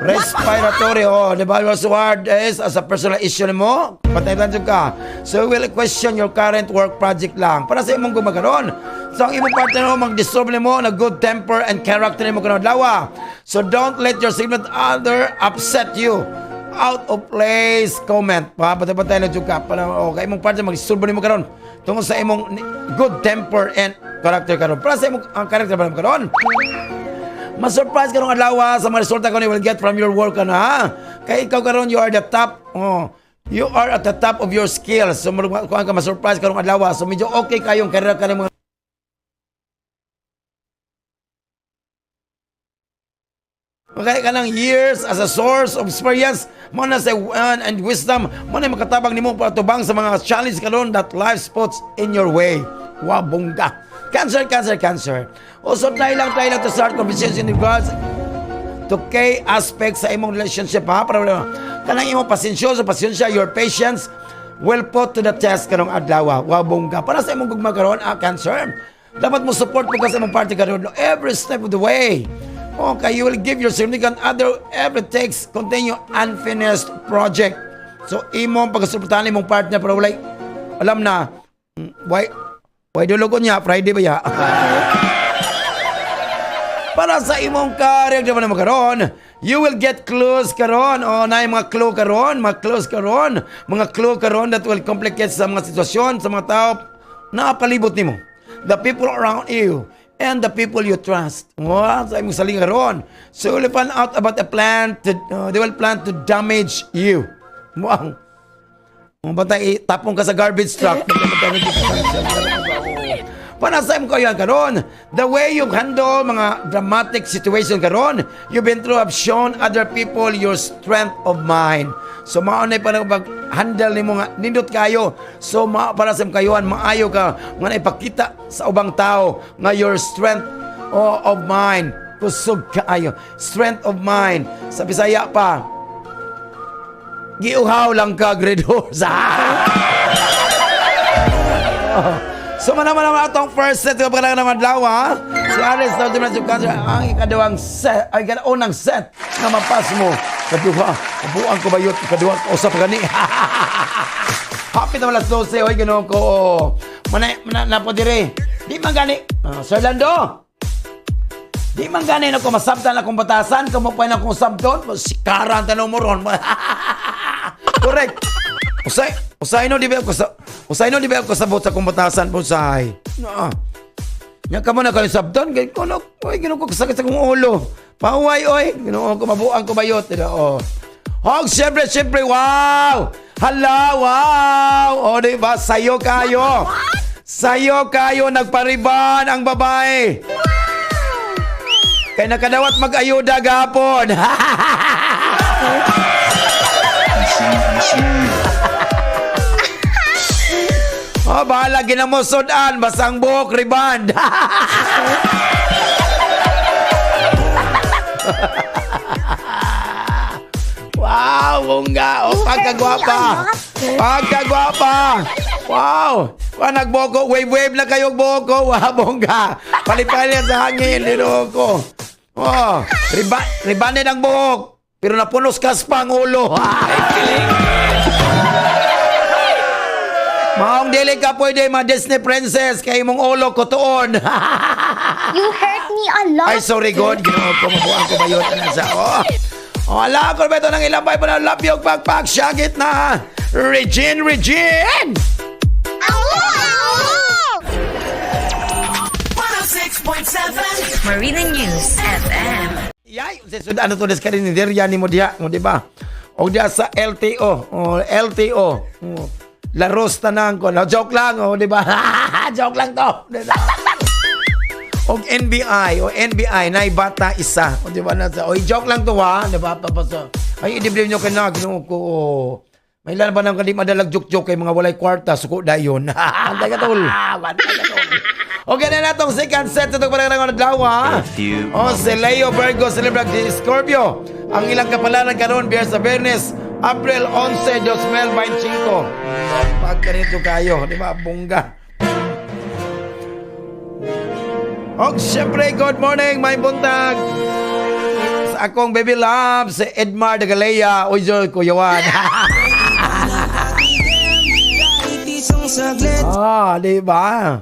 Respiratory, oh, di ba? So hard is as a personal issue mo, patay lang ka. So, we will question your current work project lang. Para sa imong gumagaron. So, ang imong partner mo, mag-disturb mo na good temper and character mo karon adlaw. So, don't let your significant other upset you. Out of place comment. Pa, patay-patay lang jud ka. Para, okay, imong partner mag-disturb nimo karon tungod sa imong good temper and character karon. Para sa imong ang character ba karon? Ma-surprise karong adlaw sa mga resulta karon you will get from your work ano ha. Kay ikaw karon you are the top. Oh, you are at the top of your skills. So murag kuan ka ma-surprise karong adlaw. So medyo okay kayong career ka mga. Okay ka ng years as a source of experience mo na sa and wisdom mo na makatabang nimo para tubang sa mga challenge karon that life puts in your way. Wow, bongga. Cancer, Cancer, Cancer. Also, try lang to start conversation in regards to key aspect sa imong relationship ha, para wala kanang imong pasensyoso pasensya, your patience will put to the test karong adlaw. Wow, bongga. Para sa imong gugma karon, ah, Cancer, dapat mo support mo ka sa imong party karon every step of the way. Okay, you will give your significant other every takes continue unfinished project. So imong pagsuportahan imong partner para walay alam na why dulog niya Friday ba ya. Para sa imong kareg naman mo karon, you will get clues karon. O na mga clue karon, mga clues karon, mga clue karon that will complicate sa mga sitwasyon sa mga tao na palibot nimo. The people around you and the people you trust. Wow, sa imong saling karon. So you will find out about a plan to they will plan to damage you. Wow. Mga bantay, tapong ka sa garbage truck. Para sa imong kayo karon, the way you handle mga dramatic situation karon, you've been through have shown other people your strength of mind. So mao na pa pag handle nimo nga nindot kayo. So mao para sa imong kayuhan, maayo ka nga naipakita sa ubang tao nga your strength of mind kusog kaayo. Strength of mind sa Bisaya pa. Giuhaw lang ka, grade horse. Oh. So man naman naman atong first set ko para naman adlaw ha. Si Aries na ultimate Cancer ang ikaduhang set ay unang set nga mapas mo. Kaduha, kabuang ko bayot ikaduha ko usap gani. Happy na alas 12 oy, Ginoo ko. Oh. Manay na, na po dire. Di man gani. Ah, Sir Lando. Di man gani na ko masabtan akong batasan, kamo pa na akong sabton, sikaran tanong mo ron. Correct. Usay, usay no di ba ako sa usay no di ba ako sabot sa akong batasan po say. Na. Nya kamo na kayo sabton kay kuno oy, Ginoo ko, sakit sa akong ulo. Pahuway oy, Ginoo ko, mabuang ko bayot. Oh. Hog, syempre, syempre, wow! Hala, wow! O, di ba? Sayo kayo. Sayo kayo, nagpariban ang babae. Kay nakadawat mag-ayuda gapon. Oh, bahala ginamusudan, basang buhok, riband. Wow, bongga. Oh, pagkagwapa. Pagkagwapa. Wow. Wa nagboko, wave wave na kayo boko. Wow, bongga. Palipali sa hangin, dino ko. Oh, ribanded ang buhok. Pero napunos kaspa ang ulo. Maong dili ka pwede ma Disney princess kay imong ulo kutuon. You hurt me a lot. Ay, sorry God. Ginoo ko, mabuang ko ba yun? Ano sa, oh. Oh, ala ko ba ito ng ilang pa na love yung pagpak. Syagit na. Regine, Regine! Ow! Marina News FM. Yay! Sa sudan na to, des ka rin, ni mo diha, mo di ba? O diha sa LTO. O, LTO. O, laros tanang ko. No, joke lang, o, di ba? Joke lang to. Og NBI, o NBI, nay bata isa. O di ba na sa, oy, joke lang to ha, di ba? Papasa. Ay, i-blame nyo ka na, Ginoo ko. Oh. May ilan ba nang kandi madalag joke-joke kay mga walay kwarta, suko dayon. Antay ka tol. Antay ka tol. Okay na natong second set ito para ng adlaw ha. Oh, si Leo Virgo celebrate si Scorpio. Ang ilang kapalaran karon biyer sa Bernes, April 11, 2025. Pagkanito kayo, di ba? Bongga. Og syempre, good morning, may buntag. Sa akong baby love, si Edmar de Galea. Uy, Joy, kuyawan. Ah, di ba?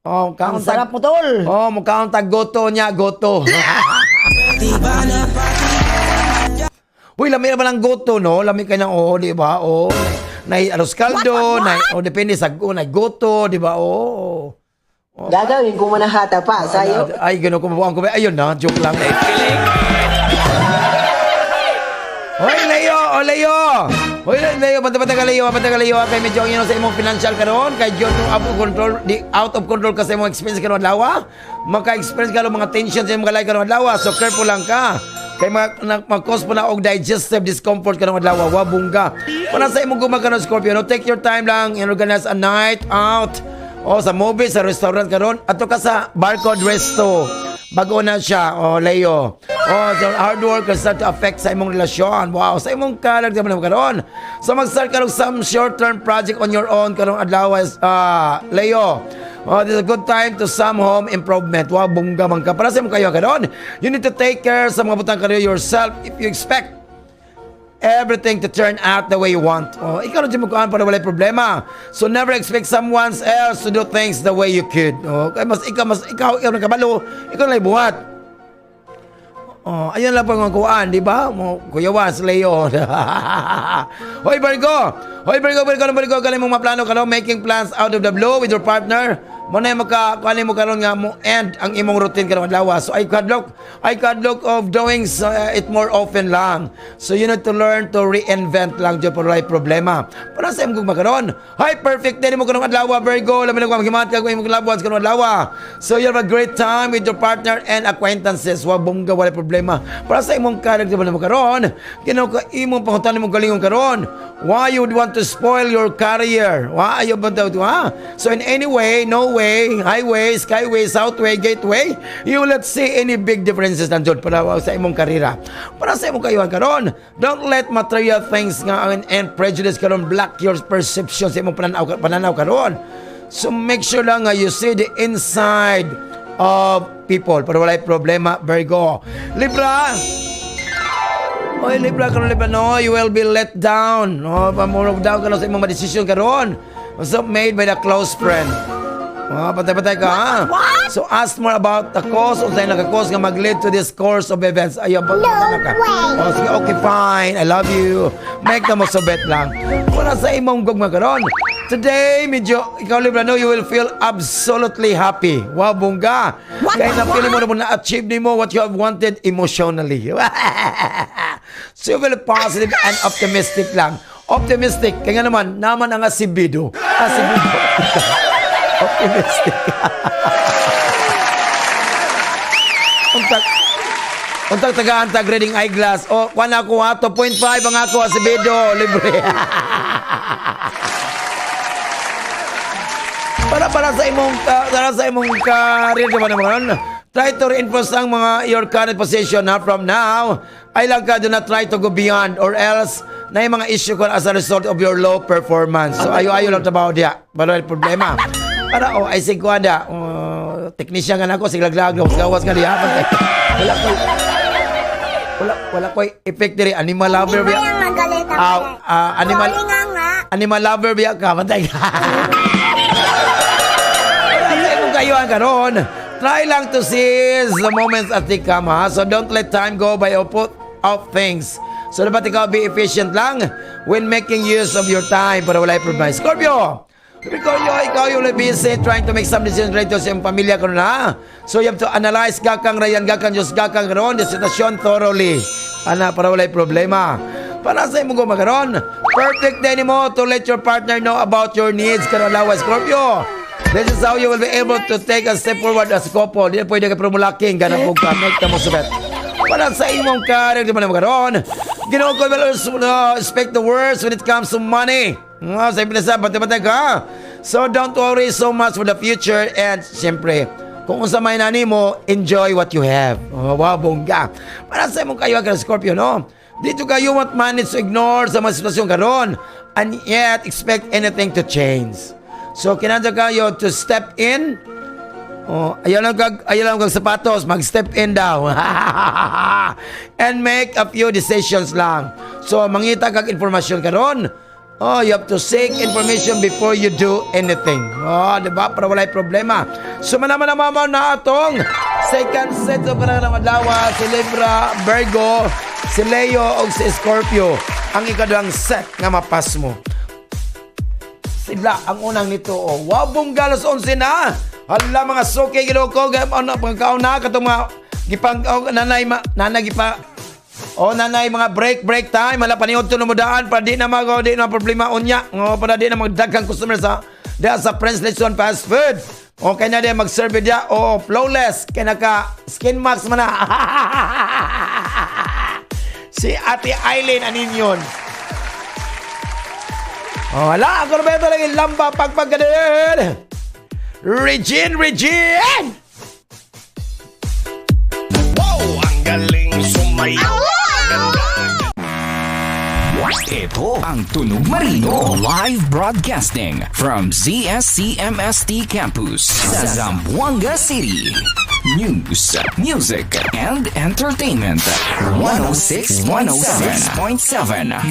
Oh, Ang sarap mo, tol. Oh, mukha ang taggoto niya, goto. Uy, lami naman ang goto, no? Lami kayo ng oo, di ba? Oo. Nay arroz caldo, nay, oh, depende sa, oh, nay goto, di ba? Oo. Oh. Gagawin ko muna hata pa sa'yo. Ay, gano'n ko mabuang ko. Ayun na, joke lang. Hoy, Leo! O, Leo! Hoy, Leo, banta-banta ka, Leo. Banta ka, Leo. Kay medyo ang ino sa imong financial karon. Kay John, out of control, di, out of control ka sa imong expense karon adlaw. Maka-experience ka mga tension sa imong kalay karon adlaw. So, careful lang ka. Kay mag-cause po na og digestive discomfort karon adlaw. Wa bungga. Para sa imong guma karon, Scorpio, no, take your time lang and organize a night out. O sa movie, sa restaurant karon, ato ka sa Barcode Resto. Bago na siya, oh Leo. Oh, so hard work will start to affect sa imong relasyon. Wow, sa imong kalag naman karon. So mag-start ka og some short-term project on your own karong adlaw, Leo. Oh, this is a good time to some home improvement. Wow, bongga man ka. Para sa imong kayo karon, you need to take care sa mga butang kayo yourself if you expect everything to turn out the way you want. Oh, ikaw na mo kuan para walay problema. So never expect someone else to do things the way you could. Oh, kay mas ikaw ikaw nang kabalo, ikaw na buhat. Oh, ayun lang pang kuan, di ba? Mo Kuya Was, Leo. Hoy Virgo! Hoy Virgo, Virgo, Virgo, galing mong maplano karon, making plans out of the blue with your partner. Mo na maka kuan mo karon nga mo end ang imong routine karon adlaw. So I kadlok of doing it more often lang. So you need to learn to reinvent lang jud para walay problema. Para sa imong makaron. Hi, perfect day mo karong adlaw, Virgo. Labi na ko maghimat ka imong loved ones karong adlaw. So you have a great time with your partner and acquaintances. Wa bongga, walay problema. Para sa imong character ba mo karon? Ginoo ka imong pangutan imong galingon karon. Why you would want to spoil your career? Why ayaw ba daw ha? So in any way, no way, highway, skyway, southway, gateway, you will not see any big differences nandiyon para sa imong karera. Para sa imong kayuhan karon, don't let material things nga and prejudice karon block your perception sa imong pananaw karon. So make sure lang nga you see the inside of people para walay problema, Virgo. Libra! Oy, Libra karon, Libra, no, you will be let down. No, pamurog down ka na sa imong mga karon. So made by the close friend. Oh, patay-patay ka, ha? What? So ask more about the cause, unsay naka-cause nga mag-lead to this course of events. Ayaw ba No ka? way. Oh, sige, okay, fine. I love you. Make the most of it lang. Wala sa imong gugma karon. Today, medyo, ikaw Libra, no, you will feel absolutely happy. Wow, bongga. What? Kaya na-feel mo na mo na-achieve nimo what you have wanted emotionally. So you feel positive and optimistic lang. Optimistic. Kaya nga naman, naman ang asibido. Asibido. Optimistic. Untag, untag tagaan tag reading eyeglass. O, kuha na ako ha, 2.5 ang ako asibido. Libre. Para sa imong career, di ba naman? Try to reinforce ang mga your current position ha, from now. Ay lang ka, do not try to go beyond or else na yung mga issue ko as a result of your low performance. So ayo-ayo lang trabaho diya. Para wala problema. Para oh ay sig kuan da. Oh, technician ka na ako, siglaglag, gawas ka diha. Wala ko'y effect diri, animal lover Hindi biya. ba yung magalit ako? Ah, ah, animal Sorry nga nga. Animal lover biya ka, bantay ka. Wala sa imong kayuhan karon. Try lang to seize the moments as they come, ha? So don't let time go by or put off things. So dapat ikaw be efficient lang when making use of your time para wala problema. Scorpio! Scorpio, ikaw yung busy trying to make some decisions related sa iyong pamilya karon ha. So you have to analyze gakang rayan, gakang Diyos, gakang karon, the sitwasyon thoroughly. Ana, para walay problema. Para sa imong gugma karon, perfect day nimo to let your partner know about your needs karon lawas, Scorpio. This is how you will be able to take a step forward as a couple. Di na pwede ka promulaking, ganap mo ka, make the most of it. Para sa imong career, di ba naman karon? Ginoo ko, well, expect the worst when it comes to money. Nga, sa pinasa, bantay-bantay ka. So don't worry so much for the future and siyempre, kung unsa may nani mo, enjoy what you have. Oh, wow, bongga. Para sa imong kayo ka Scorpio, no? Dito ka, you won't manage to ignore sa mga sitwasyon karon and yet expect anything to change. So kinahanglan kayo to step in. Oh, ayaw lang kag sapatos, mag-step in daw. And make a few decisions lang. So mangita kag informasyon karon. Oh, you have to seek information before you do anything. Oh, di ba? Para walay problema. So manaman na na atong second set of kanang adlaw, si Libra, Virgo, si Leo ug si Scorpio. Ang ikaduhang set nga mapas mo sila ang unang nito. Oh, wow, bongga, alas 11 na. Hala mga suki ginoo ko, ano pagkaon na katong mga gipang oh, nanay ma, nanay gipa. Oh, nanay mga break break time, hala paniud to daan para di na mag oh, di na problema unya. Oh, para di na magdaghang customer sa diha sa Prince Lechon Fast Food. Okay na di mag-serve diya. Oh, flawless kay naka skin mask man na. Si Ate Eileen anin yun. Oh, hala, ako Roberto lagi lamba pagpag ka din. Regine, Regine! Wow! Ang galing sumayaw! Ito ang Tunog Marino. Live broadcasting from ZSCMST Campus sa Zamboanga City. News, music, and entertainment. 106.7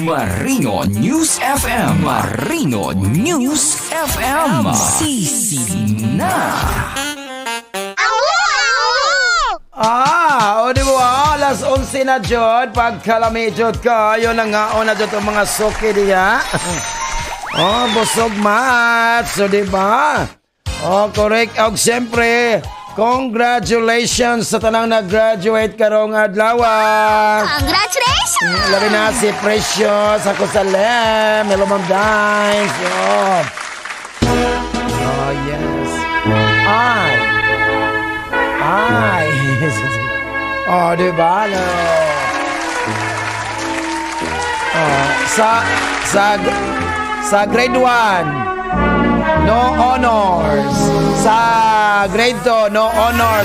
Marino News FM. Marino News FM. Sisi na. Ah, o di ba? Alas Alas 11 na jud, pagkalami jud kayo na nga na jud ang mga suki diya. Oh, busog mat. So, di ba? Oh, correct. Og siyempre, congratulations sa tanang nag-graduate karong adlaw. Congratulations! Labi na si Precious, ako sa Lem. Hello, Ma'am Dines. Oh. Oh, yes. Ay. Ay. Oh, di ba? No. Oh, sa grade 1, no honors. Sa grade 2, no honors.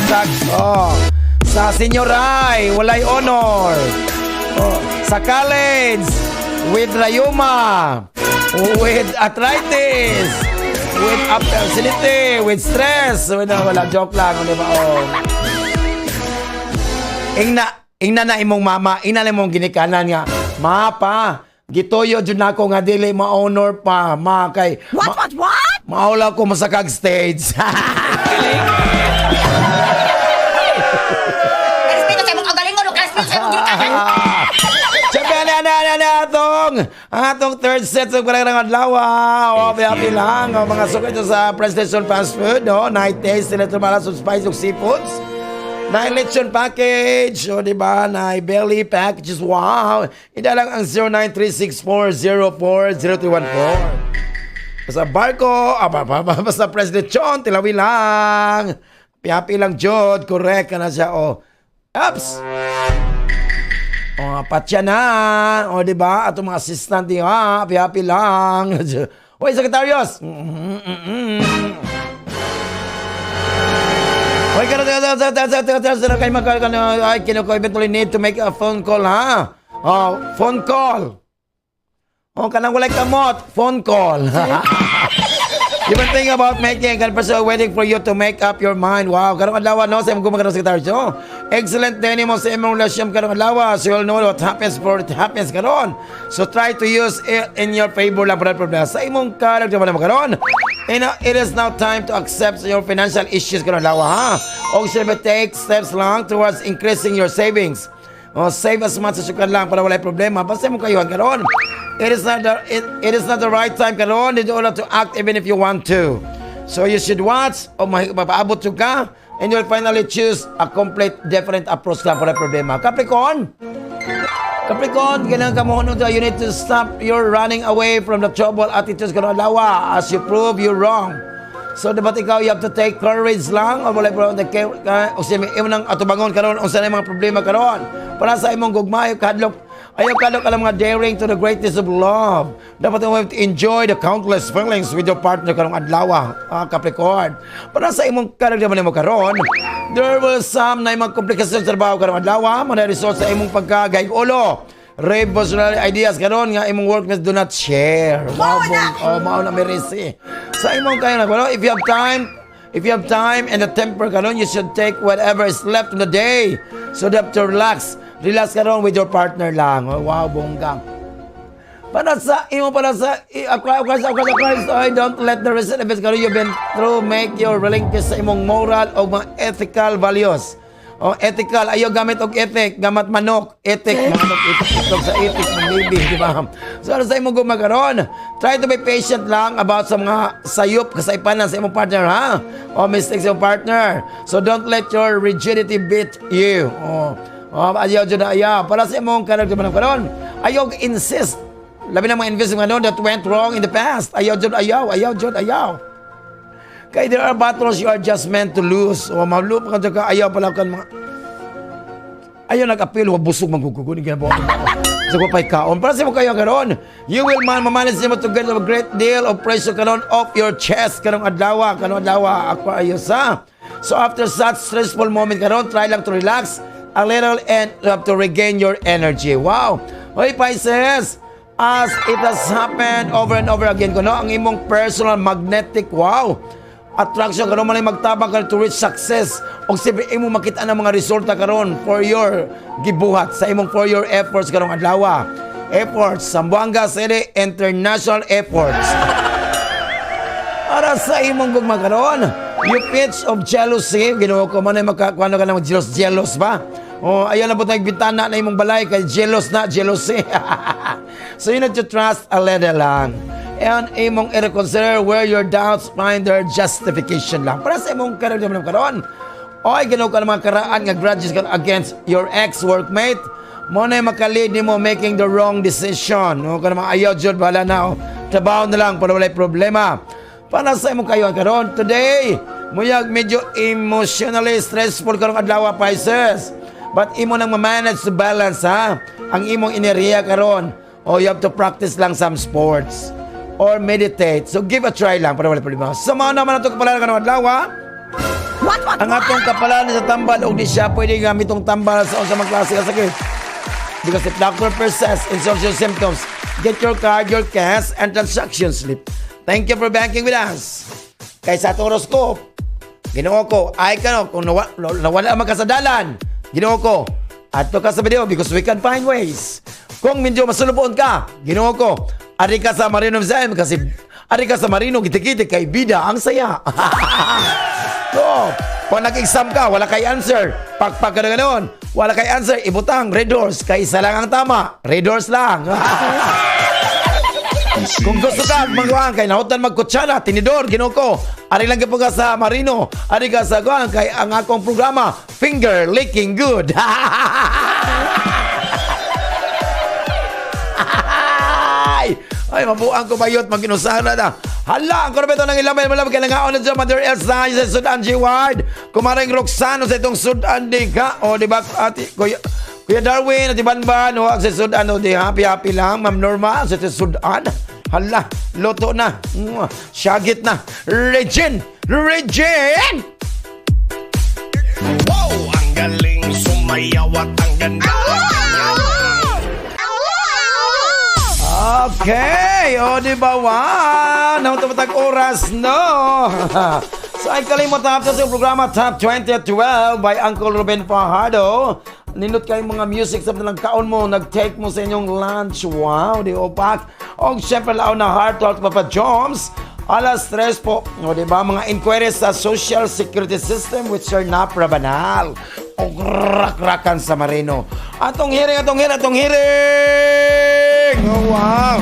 Sa senior high, walay honor. Oh, sa college, with rayuma, with arthritis, with absentee, with stress. Wala, wala, joke lang, di ba? Oh. Ingna, ingna na imong mama, ingna na imong ginikanan nga, "Ma, pa, gituyo jud nako nga dili ma-honor pa, ma, kay What, what, what? Maula ko masakag stage." Respeto sa imong kaugalingon ug respeto sa imong ginikanan. Siyempre, ano, ano, ano, ano, atong third set sa parang adlaw. Oh, happy lang. Oh, mga suki ito sa Presentation Fast Food, no? Night taste, sila malas of spice of seafoods. Na lechon package, o di ba? Na belly packages, wow. Ida lang ang 0936-404-0314. Basta barko, basta President Chon, tilawi lang. Piapi lang jud, correct ka na siya, oh. Ups! O, patya na. O, di ba? Ato mga assistant niyo, ha? Happy, happy lang. Hoy, sekretarios! Hoy, kano, kano, kano, kano, kano, kano, kayo kano, ay, kinuko, eventually need to make a phone call, ha? Oh, phone call. Oh, kanang walay kamot, phone call. You've been thinking about making and person waiting for you to make up your mind. Wow, karong adlaw, no, sa imong gumagano sekretaryo. Excellent day nimo sa imong relasyon karong adlaw. So you'll know what happens before it happens karon. So try to use it in your favor lang para problema. Sa imong character mo karon. And it is now time to accept your financial issues karong adlaw, ha. O siyempre take steps lang towards increasing your savings. Oh, save as much as you can lang para walay problema. Basta mo kayuhan karon. It is not the right time karon in order to act even if you want to. So you should watch o mapaabot ka and you'll finally choose a complete different approach lang para problema. Capricorn, Capricorn, ganang ka mo, you need to stop your running away from the trouble attitudes karon adlaw as you prove you're wrong. So dapat ikaw, you have to take courage lang o walay problema ka o siya imo nang atubangon karon unsa na mga problema karon. Para sa imong gugma, ayaw kadlok alam mga daring to the greatness of love. Dapat mo to enjoy the countless feelings with your partner karong adlaw, ah, Capricorn. Para sa imong karon mo karon, there will some na mga komplikasyon sa trabaho karong adlaw, mga result sa imong pagkagay ulo. Revolutionary ideas karon nga imong workmates do not share. Wow, oh, mao na merisi. Sa imong kayo na, well, if you have time and the temper karon, you should take whatever is left in the day. So you have to relax. Relax karon with your partner lang. Oh, wow, bongga. Para sa imo para sa Christ, Christ, Christ, ay, don't let the recent events karon you've been through make you relinquish sa imong moral o mga ethical values. O ethical, ayaw gamit og ethic, gamat manok, ethic, manok, ethic, itlog sa ethic, ng baby, di ba? So ano sa imong gumagaron? Try to be patient lang about sa mga sayop, kasaypanan sa imong partner, ha? O mistakes sa imong partner. So don't let your rigidity beat you. Oh, ayaw dyan na ayaw. Para sa imong character man karon, ayaw insist. Labi na mga invest mga that went wrong in the past. Ayaw dyan, ayaw, ayaw dyan, ayaw. Kay there are battles you are just meant to lose. O malup ka dyan ka, ayaw pala kan mga ayaw nag-appeal, wa busog magugugunin ginabuhat. Sa ko pa'y kaon. Para sa mo kayo karon, you will man mamanage mo to get a great deal of pressure karon off your chest karong adlaw, ako ayos ha. So after such stressful moment karon, try lang to relax a little and you have to regain your energy. Wow. Hoy Pisces, as it has happened over and over again kuno ang imong personal magnetic, wow, attraction karon man ay magtabang ka to reach success og siyempre imo makita ang mga resulta karon for your gibuhat sa imong for your efforts karong adlaw. Efforts, Zamboanga City International Efforts. Para sa imong gugma karon, you pitch of jealousy, Ginoo ko man ay makakuano ka ng jealous jealous ba? Oh, ayaw na butang bintana na imong balay kay jealous na, jealousy. So you need to trust a little lang. And imong i-reconsider where your doubts find their justification lang. Para sa imong karon karon. Oy, ginoo ka ng mga karaan nga grudges ka against your ex-workmate. Mo na maka-lead nimo making the wrong decision. No, ka mga ayaw jud, bahala na. Oh. Trabaho na lang para walay problema. Para sa imong kayon karon today, muyag medyo emotionally stressful karong adlaw, Pisces. But imo nang ma-manage to balance ha ang imong enerhiya karon. O you have to practice lang some sports or meditate. So give a try lang para wala problema. Sa mga naman ato kapalaran karong adlaw. What, what, Ang atong kapalaran sa tambal og di siya pwede gamitong tambal sa unsa man klase ka sakit. Because if doctor persists in social symptoms, get your card, your cash, and transaction slip. Thank you for banking with us. Kay sa atong horoscope, Ginoo ko, ay ka no, kung nawala man ka sa dalan, Ginoo ko, adto ka sa video because we can find ways. Kung medyo masulubon ka, Ginoo ko, ari ka sa Marino Visayas kasi ari ka sa Marino Gitik-gitik kay bida ang saya. So, pag nag-exam ka, wala kay answer. Pagpag ka na ganoon, wala kay answer, ibutang, Red Horse, kay isa lang ang tama. Red Horse lang. Kung gusto ka, magawa kay nahutan magkutsara, tinidor, Ginoo ko. Ari lang gyud ka sa Marino, ari ka sa kuan kay ang akong programa, Finger Licking Good. Ay, ay, mabuang ko bayot, maginusahan na. Hala, ang korbeto ng ilamay, malamag kailangan na dyan, Mother Elsa, sa Sudan G. Ward. Kumaring Roxano sa itong Sudan, di ka. O, di ba, ati, Kuya, Kuya Darwin, ati Banban, o, sa Sudan, o, di happy, happy lang. Ma'am Norma, sa itong Sudan. Hala, luto na. Mwah, syagit na. Regine! Regine! Wow! Ang galing sumayaw at ang ganda. Okay, o di ba, wow? Naman oras, no? So ay kalimot na sa programa Top 20 at 12 by Uncle Ruben Fajardo. Nindot kayong mga music sa lang kaon mo, nag-take mo sa inyong lunch. Wow, di opak. O syempre lao na heart to heart Papa Joms. Alas 3 po, o di ba, mga inquiries sa social security system with Sir Nap Rabanal. O rak-rakan sa Marino. Atong hearing, atong hearing, atong hearing! Oh, wow!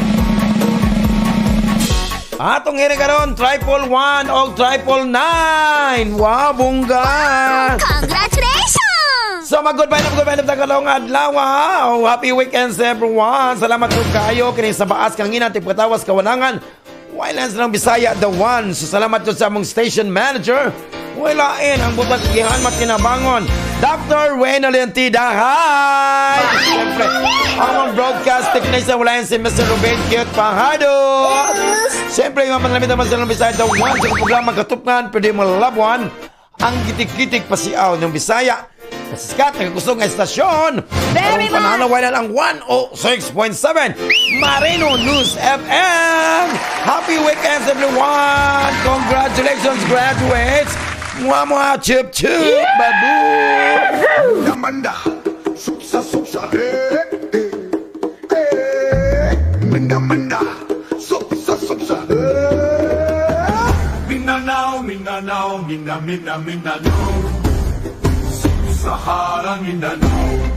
Atong hearing karon, 111 o 999. Wow, bungga! Congratulations! So mag-goodbye na, goodbye na tagalong adlaw. Oh, happy weekend sa everyone. Salamat po kayo kini sa baas kangina tipatawas kawalangan. Wildlands ng Bisaya the one. So salamat po sa among station manager. Walain ang butang gihan matinabangon. Dr. Wayne Olientida. Hi! Siyempre, ang broadcast technician wala si Mr. Ruben Cute Fajardo. Siyempre, yung mga panlamit naman sa Bisaya the one sa programa Katupngan, pwede mo labuan ang gitik-gitik pasiaw ng Bisaya. Kasikat, nagkusog nga estasyon. Very Karong panahon wala ang 106.7 Marino News FM. Happy weekends, everyone! Congratulations, graduates! Mua mua, chup chup, babu! Manda, supsa supsa, eh eh eh. Minda manda, supsa supsa, eh. Mindanao, Mindanao, Minda Minda Mindanao. Sahara Mindanao.